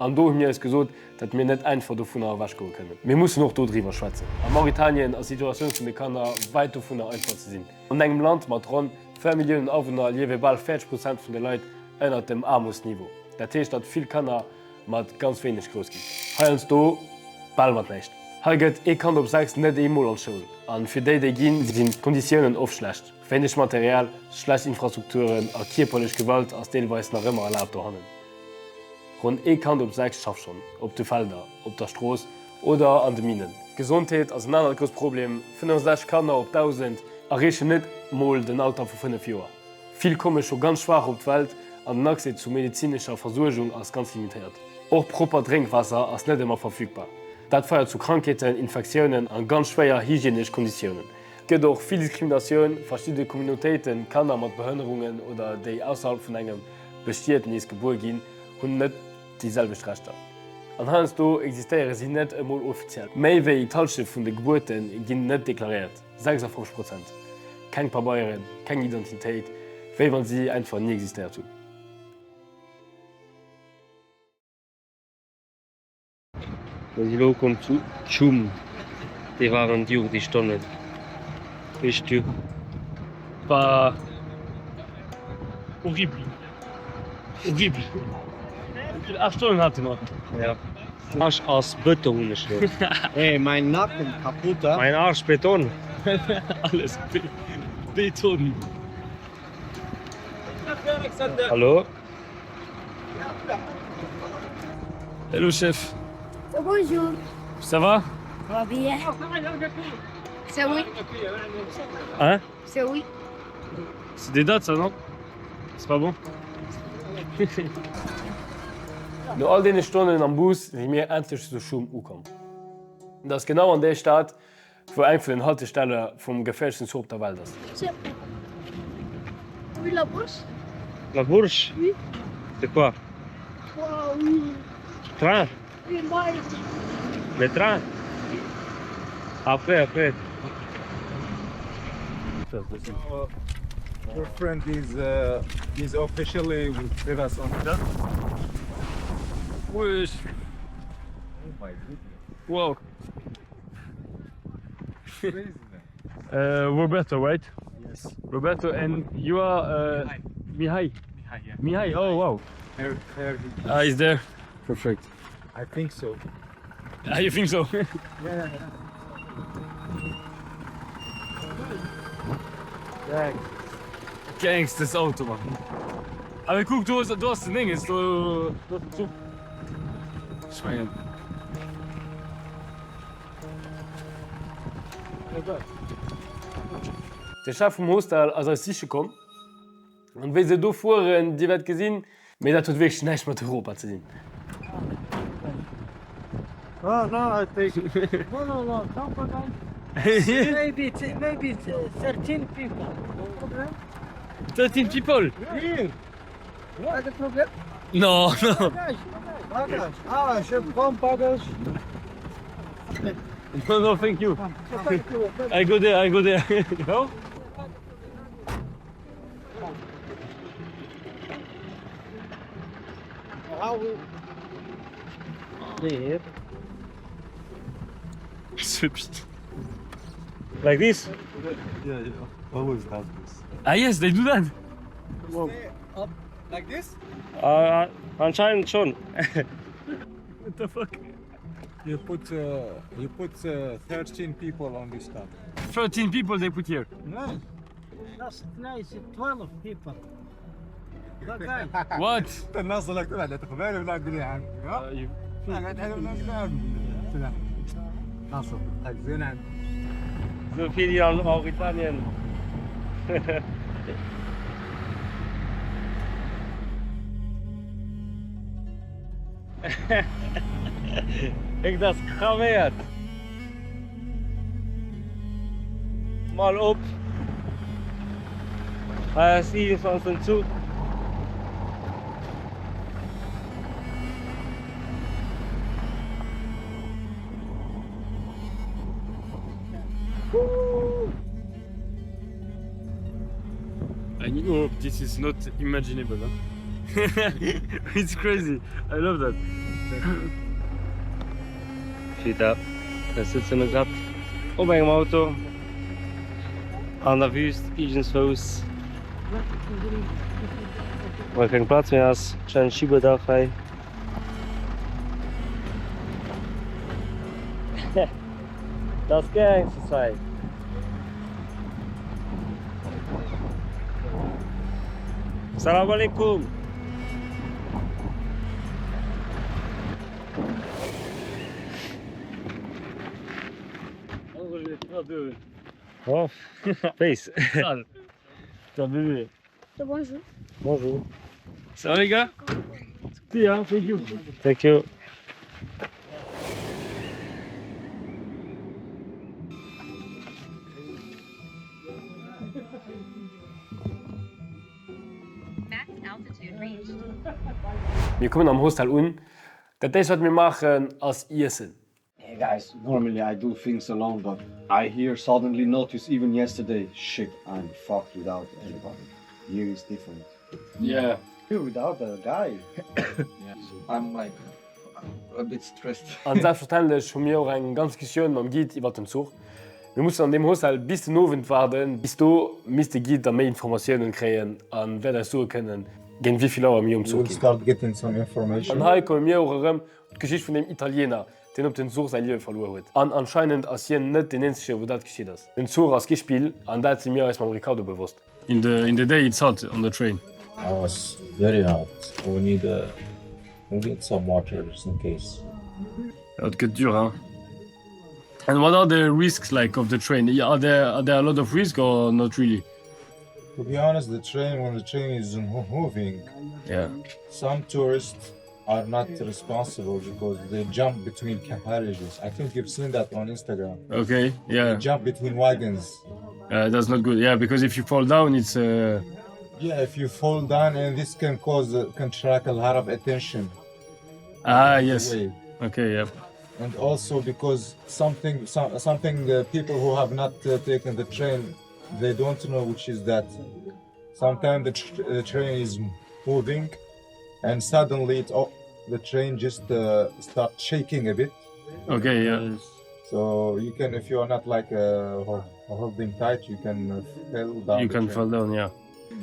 S1: An do hu mir eis gesot, datt mir net einfach dovunner ewechgoe kënnen. Mir mussen och do driwwer schwätzen. A Mauritanien ass d'Situatioun vun de Kanner wäit dovunner einfach ze sinn. An engem Land mat ronn 4 Milliounen Awunner liewe bal 40 Prozent vun de Leit ënnert dem Aarmutsniveau. Dat heescht, datt vill Kanner mat ganz wéineg grouss ginn. Heiansdo bal mat näischt. Hei gëtt ee Kand op 6 net eemol an d'Schoul. A fir déi, déi ginn, sinn d'Konditiounen oft schlecht. Wéineg Material, schlecht Infrastrukturen a kierperlech Gewalt ass deelweis nach ëmmer erlaabt dohannen. Ronn ee Kand op 6 schafft schonn op de Felder, op der Strooss oder an de Minen. Gesondheet ass en anert grousst Problem, 65 Kanner op 1.000 erreechen net mol den Alter vu 5 Joer. Vill komme scho ganz schwaach op d'Welt an den Accès zu medezinescher Versuergung ass ganz limitéiert. Och proppert Drénkwaasser ass net ëmmer verfügbar. Dat feiert zu Krankheeten, Infektiounen an ganz schwéier hygienesch Konditiounen. Et gëtt och vill Diskriminatioun, Verschidde Communautéiten, Kanner mat Behënnerungen oder déi ausserhalb vun engem Bestietnis gebuer ginn, hunn net déi selwecht Rechter. An heiansdo existéiere si net emol offiziell. Méi wéi d'Hallschent vun de Gebuerte ginn net deklaréiert. 56 Prozent. Keng Pabeieren, keng Identitéit, wéi wann si einfach ni existéiert hunn.
S7: Mir si lo ukomm zu Tschum. Déi waren dur, déi Stonnen. Richteg dur.
S1: War horrible. Horrible. Wéi vill? 8 Stonnen hate mer.
S7: Ja. Arsch ass Bëton hunn ech lo.
S11: Hey, mein Nacken kaputt, he?
S7: Mein Arsch Beton.
S1: Alles Beton.
S7: Hallo.
S1: Hello chef.
S12: Bonjour.
S1: Ça va?
S12: Va bien. C'est oui.
S1: Hein?
S12: C'est oui.
S1: C'est des dates ça non? C'est pas bon? No all deene Stonnen am Bus si mir endlech zu Schum ukomm. Dat ass genau an där Stad, wou eng vun den Haltestelle vum geféierlechsten Zuch op der Welt ass.
S12: Oui, la bourse.
S7: La bourse?
S12: Oui.
S7: C'est quoi?
S12: Oui.
S7: Train?
S12: Oui, moi.
S7: Le train? Après, après.
S8: Your friend is uh, is officially with us on that.
S1: Wesh.
S8: Oh my goodness.
S1: Wow.
S8: Crazy man.
S1: Uh, Roberto, right?
S8: Yes.
S1: Roberto, and you are uh, Mihai.
S8: Mihai, yeah.
S1: Mihai, oh wow.
S8: Here, here he is.
S1: Ah, he's there. Perfect.
S8: I think so.
S1: Ah, you think so?
S8: Yeah, yeah, yeah.
S1: Gangstes Auto, Mann. Awer kuck, do ass, do ass den Dénges, do, do ass den Zuch. Ech mengen. De Chef vum Hostel ass eis siche komm. An wéi se do fueren, dir wäert gesinn. Mee dat huet wierklech näischt mat Europa ze dinn.
S11: No, no, I think. No, no, no, no problem. Maybe, maybe 13 people. No problem.
S1: 13 people?
S11: Here. What the problem?
S1: No, no.
S11: Bagage, bagage. Ah, je prends bagage.
S1: No, no, thank you. I go there, I go there. No? Ce putain.
S7: Like this?
S8: Yeah, yeah. Always has this.
S1: Ah yes, they do that.
S8: Stay up like this?
S7: Uh, anscheinend schon.
S1: What the fuck?
S8: You put uh, you put uh, 13 people on this top.
S1: 13 people they put here.
S11: Nice. That's nice, 12 people. Bagage.
S1: What?
S8: الناس لك طلع تقبل ولا قولي عم.
S1: Uh, you...
S8: ناصر زين عم.
S7: Sou vill wéi an Mauritanien. Et ass craméiert. Mal op. Hei ass iergendwann den Zuch.
S1: In Europe this is not imaginable. It's crazy, I love that.
S7: Peter, ech sëtzen elo grad op engem Auto an der Wüst iergendzwous, well keng Plaz méi ass. Kleine Schiebedach hei. Dat ass Gangsterzäit. Salam aleikum. Oh, peace.
S12: Bonjour.
S7: Bonjour.
S1: Ça va les gars? See ya, thank you.
S7: Thank you.
S1: Mir kommen am Hostel un. Dat éischt wat mir maachen ass iessen.
S13: Hey guys, normally I do things alone but I here suddenly notice even yesterday, shit I'm fucked without anybody. Here is different.
S1: Yeah.
S13: Here without a guy. I'm like a bit stressed.
S1: An selbstverständlech hu mir och eng ganz Diskussioun mam Guide iwwert den Zuch. Mir mussen an deem Hostel bis den Owend waarden. Bis do misst de Guide da méi Informatiounen kréien a wäert eis soe kënnen, géint wéi vill Auer mir um Zuch ginn. An hei komme mir och erëm op d'Geschicht vun deem Italiener, deen op den Zuch säi Liewe verluer huet. An anscheinend ass hien net deen eenzege wou dat geschitt ass. Den Zuch ass kee Spill an dat si mir eis mam Ricardo bewosst. In the in the day it's hot on the train.
S14: Oh it's very hot, we need a we need some water just in case.
S1: Ja, et gëtt dur hein. And what are the risks like of the train? Are there are there a lot of risk or not really?
S8: To be honest, the train when the train is moving,
S1: yeah,
S8: some tourists are not responsible because they jump between carriages. I think you've seen that on Instagram.
S1: Okay, yeah.
S8: They jump between wagons.
S1: Uh, that's not good. Yeah, because if you fall down, it's uh...
S8: Yeah, if you fall down, and this can cause uh, can track a lot of attention.
S1: Ah, yes. Way. Okay, yeah.
S8: And also because something some, something uh, people who have not uh, taken the train, they don't know which is that. Sometimes the, tr the train is moving and suddenly it oh, the train just uh, start shaking a bit.
S1: Okay, yeah.
S8: So you can, if you are not like uh, holding tight, you can uh, fall down.
S1: You can fall down, yeah.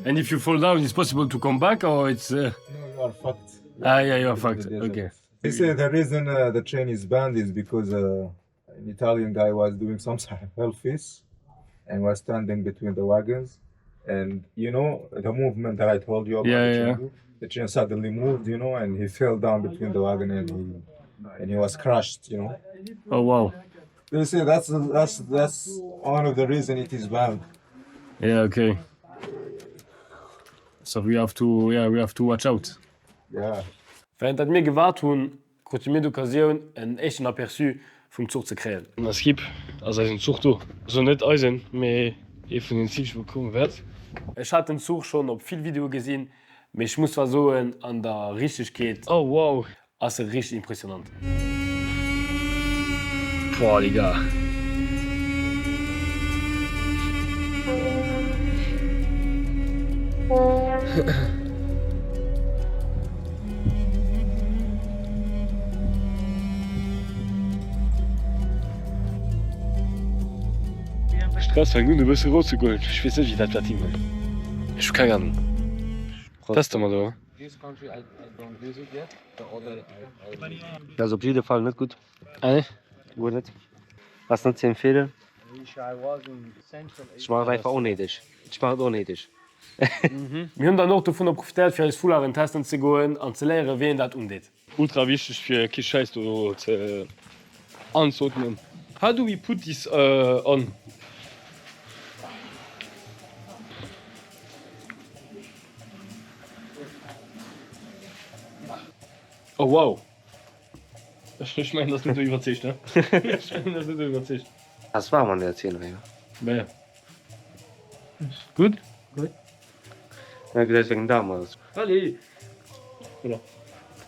S1: And if you fall down, it's possible to come back or it's... Uh...
S8: No, you are fucked.
S1: Ah, yeah, you are fucked. Okay.
S8: They say the reason uh, the train is banned is because uh, an Italian guy was doing some selfies and was standing between the wagons. And you know, the movement that I told you about,
S1: yeah,
S8: the,
S1: yeah.
S8: train, the train suddenly moved, you know, and he fell down between the wagon and he, and he was crushed, you know.
S1: Oh, wow.
S8: They say that's that's that's one of the reason it is banned.
S1: Yeah, okay. So we have to, yeah, we have to watch out.
S8: Yeah.
S1: Während dat mir gewaart hunn, krute mir d'Occasioun en éischten Aperçu vum Zuch ze kréien. An Skip ass eisen Zuch do. Also net eisen, mee ee vun den Zich wou komme wäert. Ech hat den Zuch schonn op vill Videoe gesinn, mee ech muss zwar soen an der Richtegkeet oh wow ass e richteg impressionant. Boah Digga. Stress fänkt un e bësse rofzegoen. Ech weess net wéi dat wäert higoen. Ech hu keng Ahnung. Teste mer do.
S7: Dat ass op jidde Fall net gutt.
S1: Ah nee?
S7: Guer net. Ass net ze empfeelen. Ech maachen et einfach onnéideg. Ech maachen et onnéideg.
S1: Mir hunn dann och dovunner profitéiert fir eis Foularden testen ze goen an ze léieren wéi een dat undeet. Ultra wichteg fir kee Schäiss do ze anzeotmen. How do we put this on? Oh wow! Ech mengen ass net esou iwwerzeegt ne? Ech mengen ass net esou iwwerzeegt.
S7: Ass waarm an der Zeen hei, jo?
S1: Maja. Gutt?
S7: Gutt. Ja, gesäit wéi eng Dame aus.
S1: Allez! Voilà.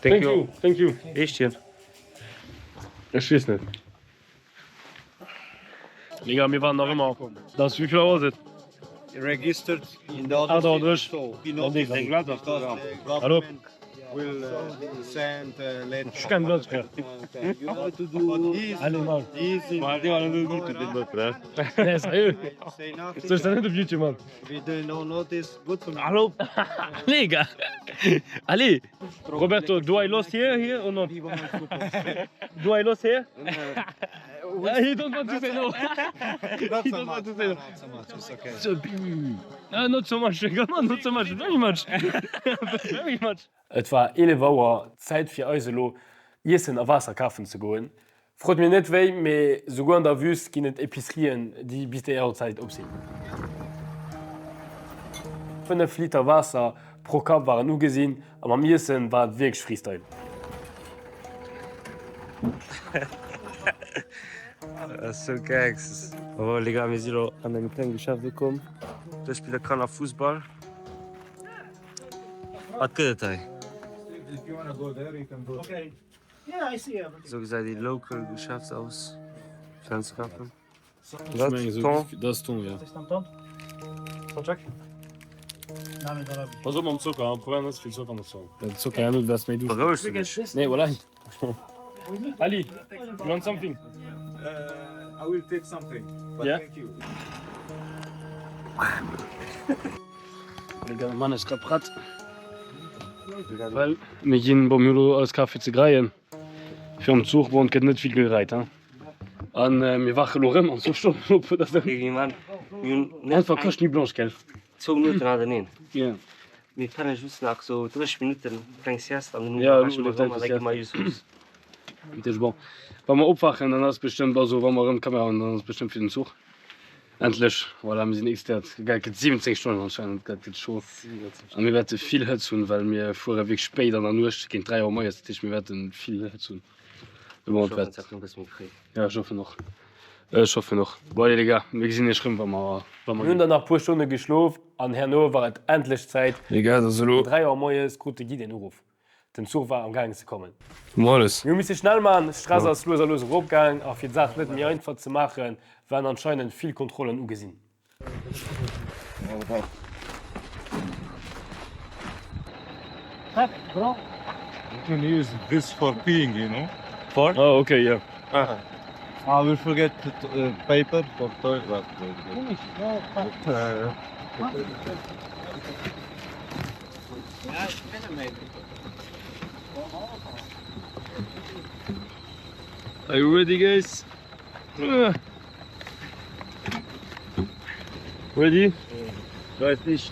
S1: Thank you, thank you.
S7: Heescht hien?
S1: Ech weess net. Les gars, mir waren nach ëmmer. Dat ass, wéi vill Auer ass et?
S13: Registered in the
S1: 8 Auer 30. Hallo? Ech kann net frère. Allez, Mann. Nee, sérieux? Soll ech dat net op YouTube man? Hallo? Allez, gars. Allez. Roberto, do I lost here, here or not? Do I lost here? He don't want to say no.
S8: Not
S1: He
S8: so
S1: don't
S8: much.
S1: want to say no.
S8: Not so much. It's okay.
S1: So, ah, not so much, come on, not so much, very much. Very much. Et war 11 Auer, Zäit fir eis elo Iessen a Waasser kafen ze goen. Frot mir net wéi, mee souguer an der Wüst ginn et Epicerien, déi bis déi Auerzäit op sinn. 5 Liter Waasser pro Kapp waren ugesinn a mam Iessen war et wierklech Freestyle.
S7: Sou Gangs. Oh les gars, mir si lo an engem klenge Geschäft ukomm. Do spille Kanner Fussball. Wat gëtt et hei? Sou gesäit ee local Geschäft aus. Fenster kafen.
S1: Ech mengen esou, dat ass Thon, jo. Pass op mam Zocker, probéier net ze vill Zocker mat ze huelen. Den Zocker herno, du wäers méi duuscht.
S7: Beroueg du dech.
S1: Nee, voilà. Ali, you want something?
S8: I will take something, but
S1: Yeah?
S8: thank you.
S1: Les gars, de Mann ass grad prett. Well mir ginn, bon, mir hu lo alles kaf fir ze greien, fir am Zuch. Bon, et gëtt net vill gegreit, hein. An mir wache lo rëm an zwou Stonnen op oder sou. Einfach Coche Nuit Blanche, gell?
S7: Zwou Minutten hateneen.
S1: Ja.
S7: Mir penne just nach sou 30 Minutten, kleng Sieste an
S1: Ja,
S7: dann erwäche mer erëm an da gi mer just Huss.
S1: Dat heescht, bon, wa mer opwachen, dann ass bestëmmt, also wa mer erëm d'Kamera hunn, dann ass bestëmmt fir den Zuch. Endlech, voilà, mir sinn excitéiert. Geil, et gëtt 17 Stonnen anscheinend, dat gëtt scho. A mir wäerte vill Hëtz hunn, well mir fuere wierklech spéit an der Nuecht, géint 3 Auer moies, dat heescht, mir wäerte vill Hëtz hunn.
S7: Ech hoffen, et ass e bësse méi fréi.
S1: Ja, ech hoffen och. Ech hoffen och. Bon, allez les gars, mir gesinn iech rëm, wa mer, wa mer
S15: Mir hunn dann nach puer Stonne geschlof an herno war et endlech Zäit.
S1: Les gars, et ass elo.
S15: Um 3 Auer moies krut de Guide en Uruff. Den Zuch war am gaangen ze kommen.
S1: Moies.
S15: Mir hu misse schnell man, d'Stress ass lues a lues eropgaang a fir d'Saach net méi einfach ze maachen, waren anscheinend vill Kontrollen ugesinn.
S8: You can use this for peeing, you know.
S7: For?
S1: Oh, okay, yeah.
S8: I will forget the uh, paper for toilet. Uh,
S1: Are you ready, guys? Ready?
S7: Weiß nicht.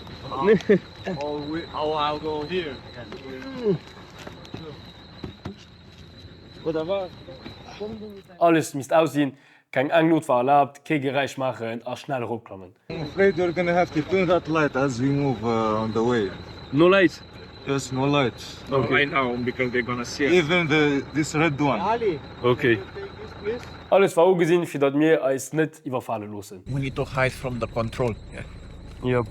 S8: oh, we, oh, I'll go here.
S7: Oder was?
S15: Alles misst aus sinn, keng eng Nout war erlaabt, kee Geräisch maachen a schnell eropklammen.
S8: I'm afraid we're gonna have to turn that light as we move uh, on the way.
S1: No light?
S8: Yes, no light.
S1: Okay.
S4: Right now, because they're gonna see us.
S8: Even the this red one.
S1: Okay.
S15: Alles war ugesinn, fir datt mir eis net iwwerfale loossen.
S16: We need to hide from the control.
S1: Yep.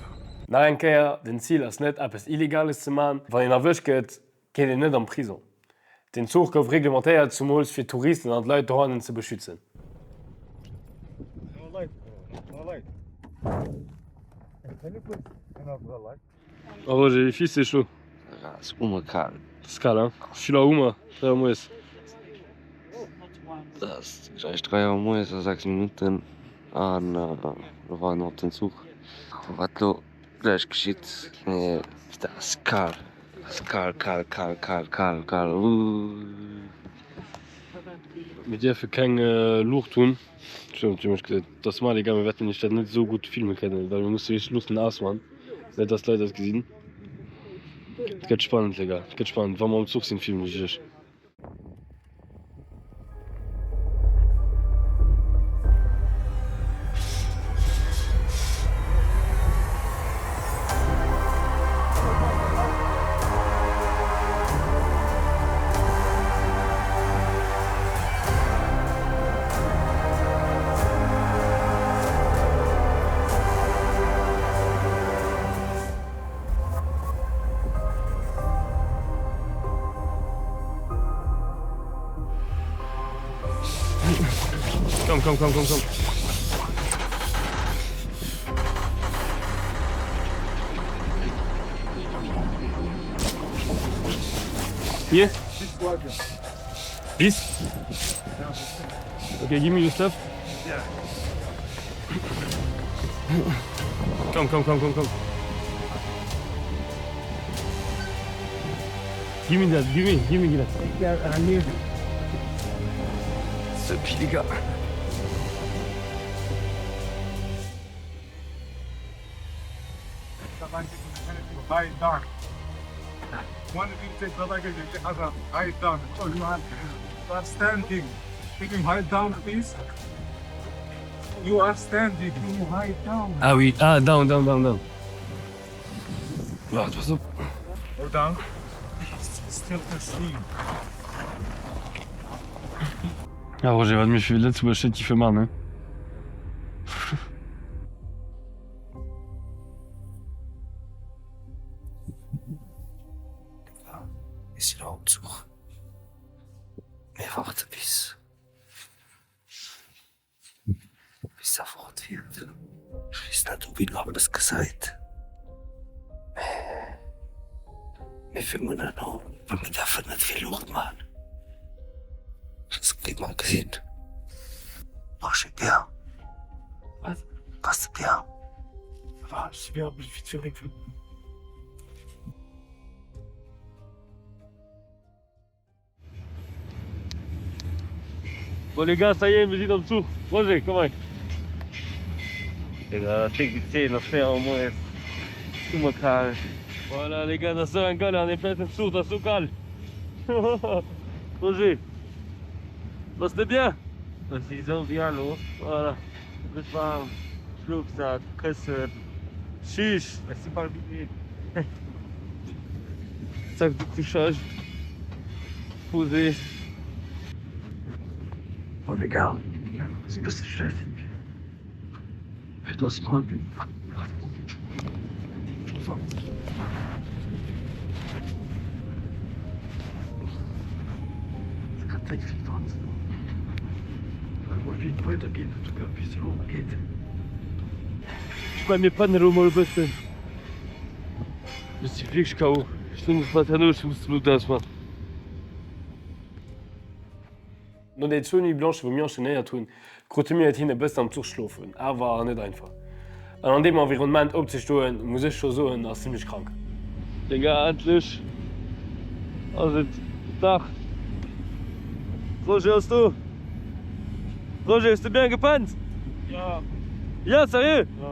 S15: Nach eng Kéier, den Zil ass net eppes Illegales ze man. Wann een erwëscht gëtt, geet een net an Prison. Den Zuch gouf reglementéiert, zumools fir d'Touristen an d'Leit dohannen ze beschützen.
S8: No light, no light. Can you put enough the light?
S1: Oh Roger, les filles c'est chaud.
S7: Ass ume kal.
S1: Ass kal hein? Ech hu Hummer, 3 Auer moies.
S7: Et ass gläich 3 Auer moies a 6 Minutten an lo waarde mer op den Zuch. Wat lo gläich geschitt, mee et ass kal, ass kal, kal, kal, kal, kal, kal, uuh.
S1: Mir dierfe keng Luucht hunn. Ech hunn mech gesot, dat ass mal egal, mir wäerten iech dat net esou gutt filme kënnen, well mir musse wierklech d'Luuchten ausman, net dass d'Leit eis gesinn. Et gëtt spannend, les gars, et gëtt spannend. Wa mer am Zuch sinn, filmen ech iech. Komm, komm, komm, komm. Hier? This? Okay, give me your stuff. Komm, komm, komm, komm, komm. Give me that, give me, give me that. Sup, les gars. Ah oui, ah, down, down, down, down. Waart, pass op. Ja, Roger, wat mir fir Lëtzebuerg net giffe man, ne?
S7: Mir sinn am Zuch. Mir waarde bis bis se fort fiert. Ech weess net ob een nach eppes gesäit, mä mir filmen et elo, well mir däerfen net vill Luucht maachen, soss kritt mer gesinn. Marche bien. Wat? Bass de bien?
S1: Bon les gars, ça y est, mir sinn am Zuch. Roger, komm hei.
S7: Digga, dat kléngt wéi 10, ass 4 Auer moies, summerkal.
S1: Voilà les gars, dat ass sou eng Galère an deem fetten Zuch, dat ass sou kal. Roger, bass de bien?
S7: Ech si sou bien lo.
S1: Voilà.
S7: Gutt waarm, Schlofsak, Këssen.
S1: Sheesh.
S7: Ech si bal midd.
S1: Sac de couchage posé.
S7: Oh les gars, ass e bësse stresseg fir dass mer
S1: Ech mengen mir pennen elo mol e bëssen. Ech si wierklech KO. Ech hunn mat herno ech muss d'Blutt ausman. No den zwou Nuit Blanchen wou mir enchaînéiert hunn, krute mir et hin e bëssen am Zuch schlofen, awer net einfach. An an deem Environnement opzestoen, muss ech scho soen, ass zimlech krank. Digga, endlech ass et Dag. Roger ass do. Roger, hues de bien gepennt?
S15: Ja.
S1: Ja, sérieux?
S15: Ja.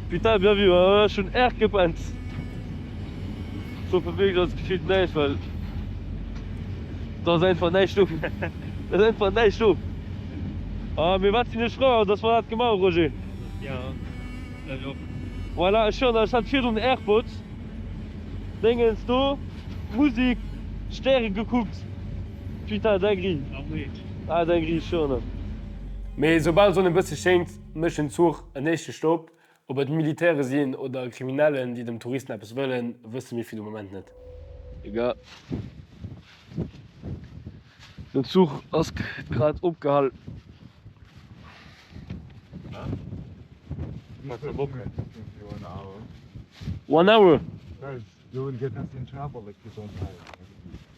S1: Putain, bien vu, ech hunn erg gepennt. Ech hoffen wierklech et geschitt näischt, well et ass einfach näischt do. Et ass einfach näischt do. Ah, mee wat sinn ech frou, dass mer dat gemaach hu, Roger.
S15: Ja, ech och.
S1: Voilà, ech schwören, ech hat virdrun Airpods, Déngens do, Musik, Stäre gekuckt. Putain, Dinguerie. Ah, Dinguerie, ech schwören. Mee soubal d'Sonn e bësse schéngt, mécht den Zuch en éischte Stopp. Ob et Militäre sinn oder Kriminellen, déi dem Touristen eppes wëllen, wësse mir fir de Moment net. Egal. Den Zuch ass grad opgehal. One hour?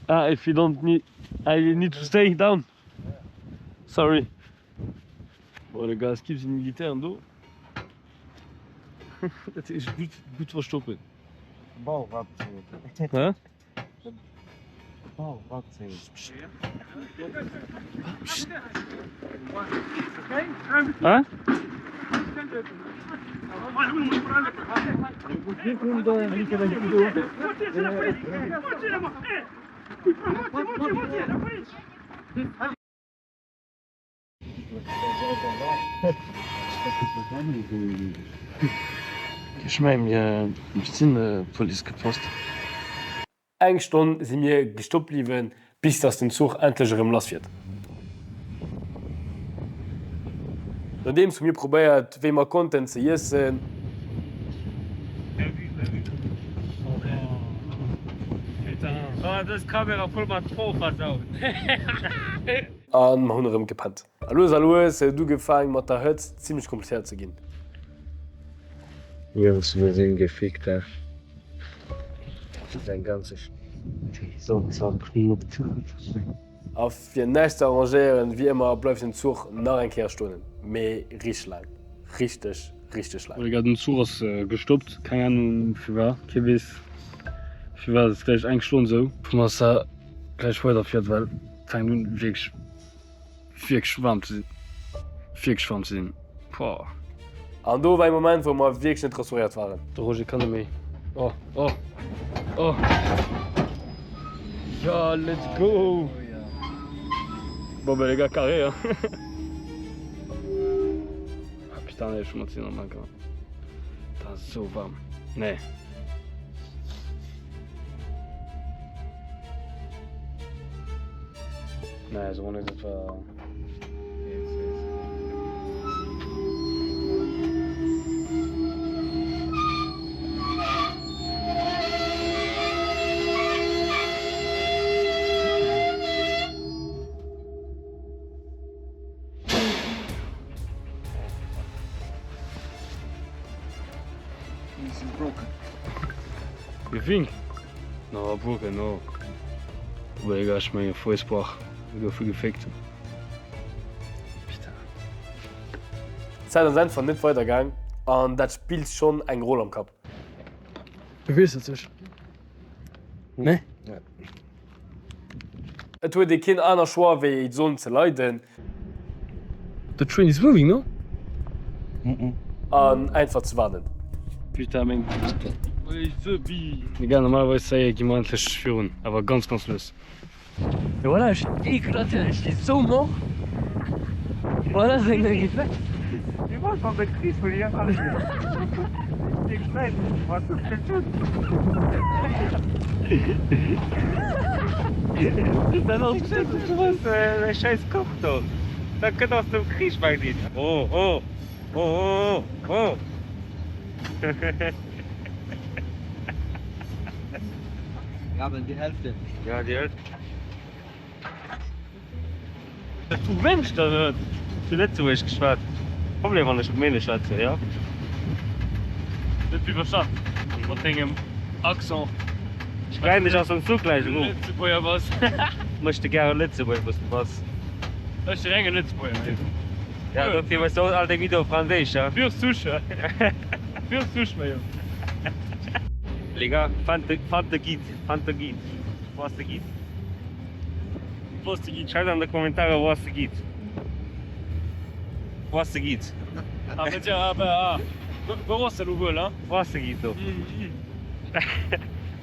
S1: Ah, if you don't need, I need to stay down. Sorry. Bon, les gars, es gibt sinn Militären do. Dat heescht gutt, gutt verstoppen.
S8: Bau, wat?
S1: Hä?
S8: Bau, wat?
S1: Hä? Ech mengen mir sinn Police gepost. Eng Stonn si mir gestoppt bliwwen, bis dass den Zuch endlech erëm lass fiert. Nodeems hu mir probéiert wéi mer konnten ze iessen. A mer hunn erëm gepennt.
S15: A lues a lues huet et ugefaang mat der Hëtzt zimlech komplizéiert ze ginn.
S7: Jungs mir sinn gefickt he. Eng ganze Sonn
S15: A fir näischt ze arrangéieren, wéi ëmmer bleift den Zuch nach eng Kéier stonen, mee richteg laang, richteg, richteg laang.
S1: Oh les gars, den Zuch ass gestoppt, keng Ahnung firwat, kee weess firwat, et ass gläich eng Stonn sou. Vum ass gläich weider fiert, well et fänkt un wierklech Wierklech waarm ze sinn. Wierklech waarm ze sinn. Pouah.
S15: An do war ee Moment, wou mer wierklech net rassuréiert waren.
S1: De Roger kann net méi. Oh, oh, oh. Ja, let's go! Bon ben les gars, carré hein. Ah putain, nee, ech hu mat sinn am Anker. Dat ass esou waarm. Nee. Nee, so net dat war.
S4: This is broken.
S1: You think? No, broken, no. Boah, egal, ech menge Fouss brach. Mir goufe geféckt.
S15: Putain. D'Zäit ass einfach net weider gaang an dat spillt schonn eng Roll am Kapp.
S1: Beweegt sech. Nee?
S15: Et huet ee keen aner Choix wéi d'Sonn ze leiden.
S1: The train is moving, no?
S15: An einfach ze waarden.
S1: Putain meng Egal, normalerweis zéie gi mer endlech virun, awer ganz ganz lues.
S11: Et voilà, ech sinn éclaté, ech si sou mort. Voilà, seng
S1: Vu wem ech dann net zu Lëtzebuergesch geschwat? Problem wann ech Rumänesch schwätzen, jo? Net vill verstanden mat dengem Accent. Ech geien dech aus dem Zuch gläich erof. Lëtzebuerger bass. Mech de gäre Lëtzebuerger wous de bass. Ech si renge Lëtzebuerger, mate. Ja, dofir hues de och all deng Videoe op Franséisch, ja? Pure souche. Pure souche, mein Jong. Les gars, fan de, fan de guide, fan de guide. Wou ass de Guide? Wou ass de Guide? Schreift an de Kommentarer wou ass de Guide? Wou ass de Guide? Ah ben tiens, ah ben ah. Wou ass de lo wuel, hein? Wou ass de Guide do?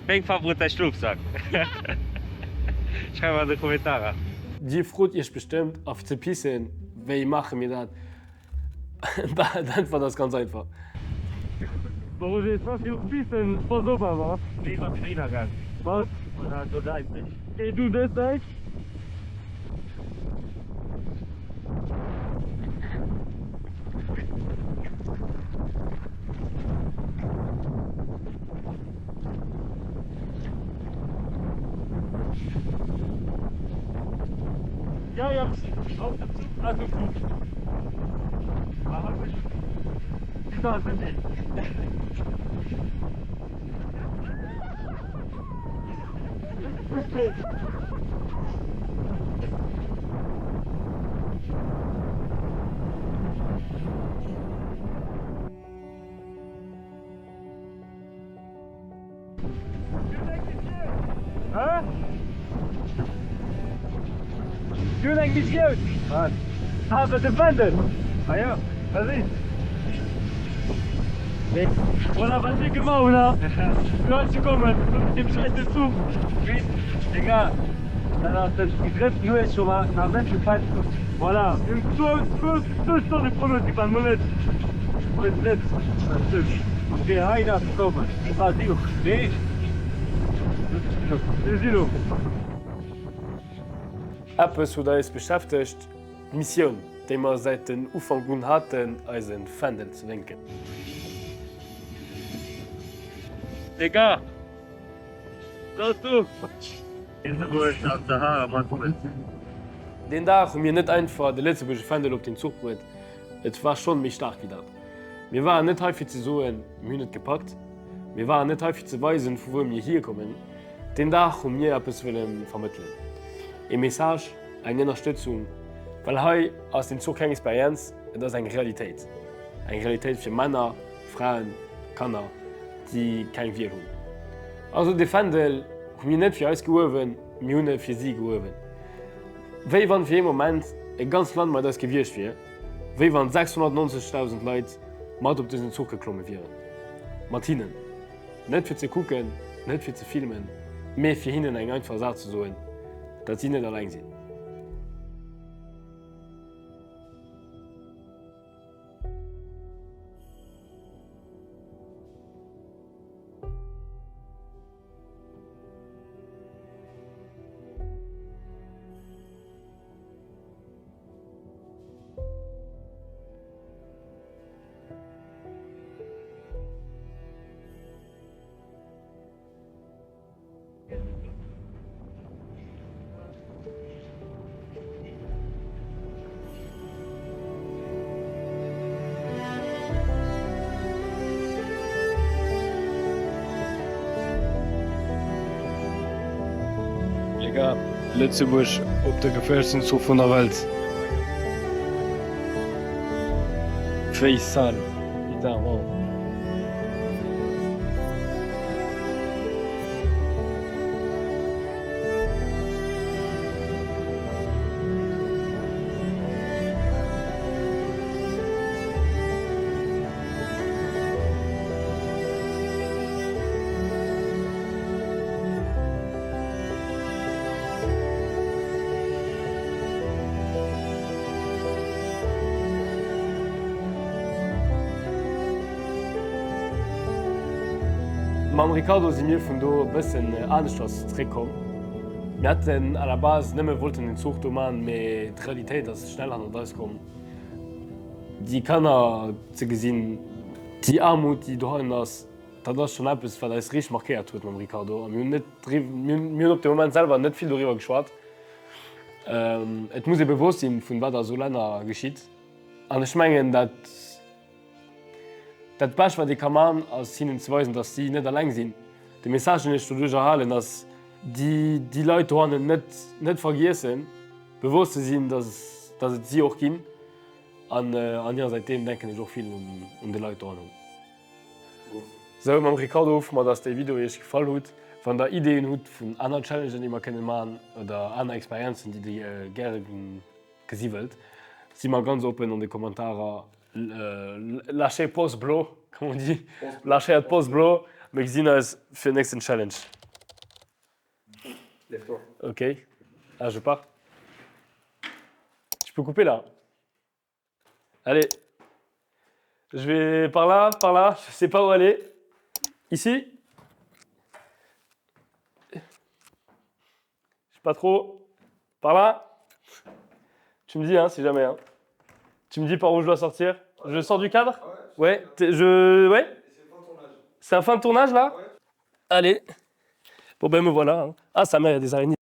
S1: Wéi eng Faarf huet däi Schlofsak? Schreif an de Kommentarer.
S15: Dir frot iech bestëmmt, a fir ze pissen, wéi maache mir dat? D'Äntwert ass ganz einfach.
S1: Bon Roger, et war viru pissen, pass op awer. Wéi wann d'Trainer gaang. Wat? Géi du dës Säit. Mir hunn eng Missioun! Wat? Awer de Fändel! Ah jo, vas-y! Voilà wat mir gemaach hunn, ha! Fir hei ze kommen, mat deem schäisse Zuch! Les gars, dat ass déi drëtt Nuecht wou mer nach net gepennt hunn. Voilà, mir hunn zwou, zwou Stonne Pronostic beim Moment. Huet net fir hei nach ze kommen. Nee, mir si lo.
S15: Eppes huet eis beschäftegt, d'Missioun, déi mer säit den Ufank un haten, eise Fändel ze wénken.
S1: Les gars, dat do! Deen Dag hu mir net einfach de lëtzebuergesche Fändel op den Zuch bruet, et war schonn méi staark wéi dat. Mir waren net hei fir ze soen, mir hunn et gepackt. Mir waren net hei fir ze weisen, vu wou mir hierkommen. Deen Dag hu mir eppes wëlle vermëttelen, ee Message, eng Ënnerstëtzung, well hei ass den Zuch keng Experienz, et ass eng Realitéit. Eng Realitéit fir Männer, Fraen, Kanner, déi keng Wiel hunn. Also dee Fändel hu mir net fir eis gehuewen, mir hunn e fir si gehuewen. Wéi wann fir ee Moment e ganzt Land mat eis gewiescht wier, wéi wann 690.000 Leit mat op dësen Zuch geklomme wieren. Mat hinnen. Net fir ze kucken, net fir ze filmen, mee fir hinnen eng einfach Saach ze soen, datt si net alleng sinn. Les gars, Lëtzebuerg op der geféierlechsten Zuch vun der Welt. Wéi sale, putain, wow. Mam Ricardo si mir vun do e bëssen aneschters zréckkomm. Mir hätten à la base nëmme wollten den Zuch do man, mee d'Realitéit ass schnell hannert eis komm. Déi Kanner ze gesinn, déi Aarmut déi dohannen ass, dat ass schonn eppes wat eis richteg markéiert huet mam Ricardo. A mir hunn net mir hunn op de Moment selwer net vill doriwwer geschwat. Et muss ee bewosst sinn vun wat a sou Länner geschitt. An ech mengen dat dat Bescht wat ee ka man ass hinnen ze weisen, datt si net alleng sinn. De Message deen ech doduerch erhalen ass, déi déi Leit dohannen net net vergiessen, bewosst ze sinn, datt datt et si och ginn. An an jo säitdeem denken ech och vill un un déi Leit dohannen. Sou mam Ricardo hoffe mer dass déi Video iech gefall hutt. Wann der Ideeën hutt vun aner Challengen déi mer kënnen man oder aner Experienzen déi dir gäre gesi wëllt, si mer ganz oppen an de Kommentarer. Lâchez Pouce bleu, comme on dit, lâchéiert Pouce bleu. Mir gesinn eis fir den nächsten Challenge.
S4: Lève-toi.
S1: Ok, ah je pars. Tu peux couper là? Allez, je vais par là, par là, je sais pas où aller. Ici? Je sais pas trop. Par là? Tu me dis, hein, si jamais. Hein. Tu me dis par où je dois sortir? Je sors du cadre? Ouais, je. Ouais? C'est un fin de tournage là? Allez. Bon ben me voilà. Hein. Ah, sa mère, il y a des araignées.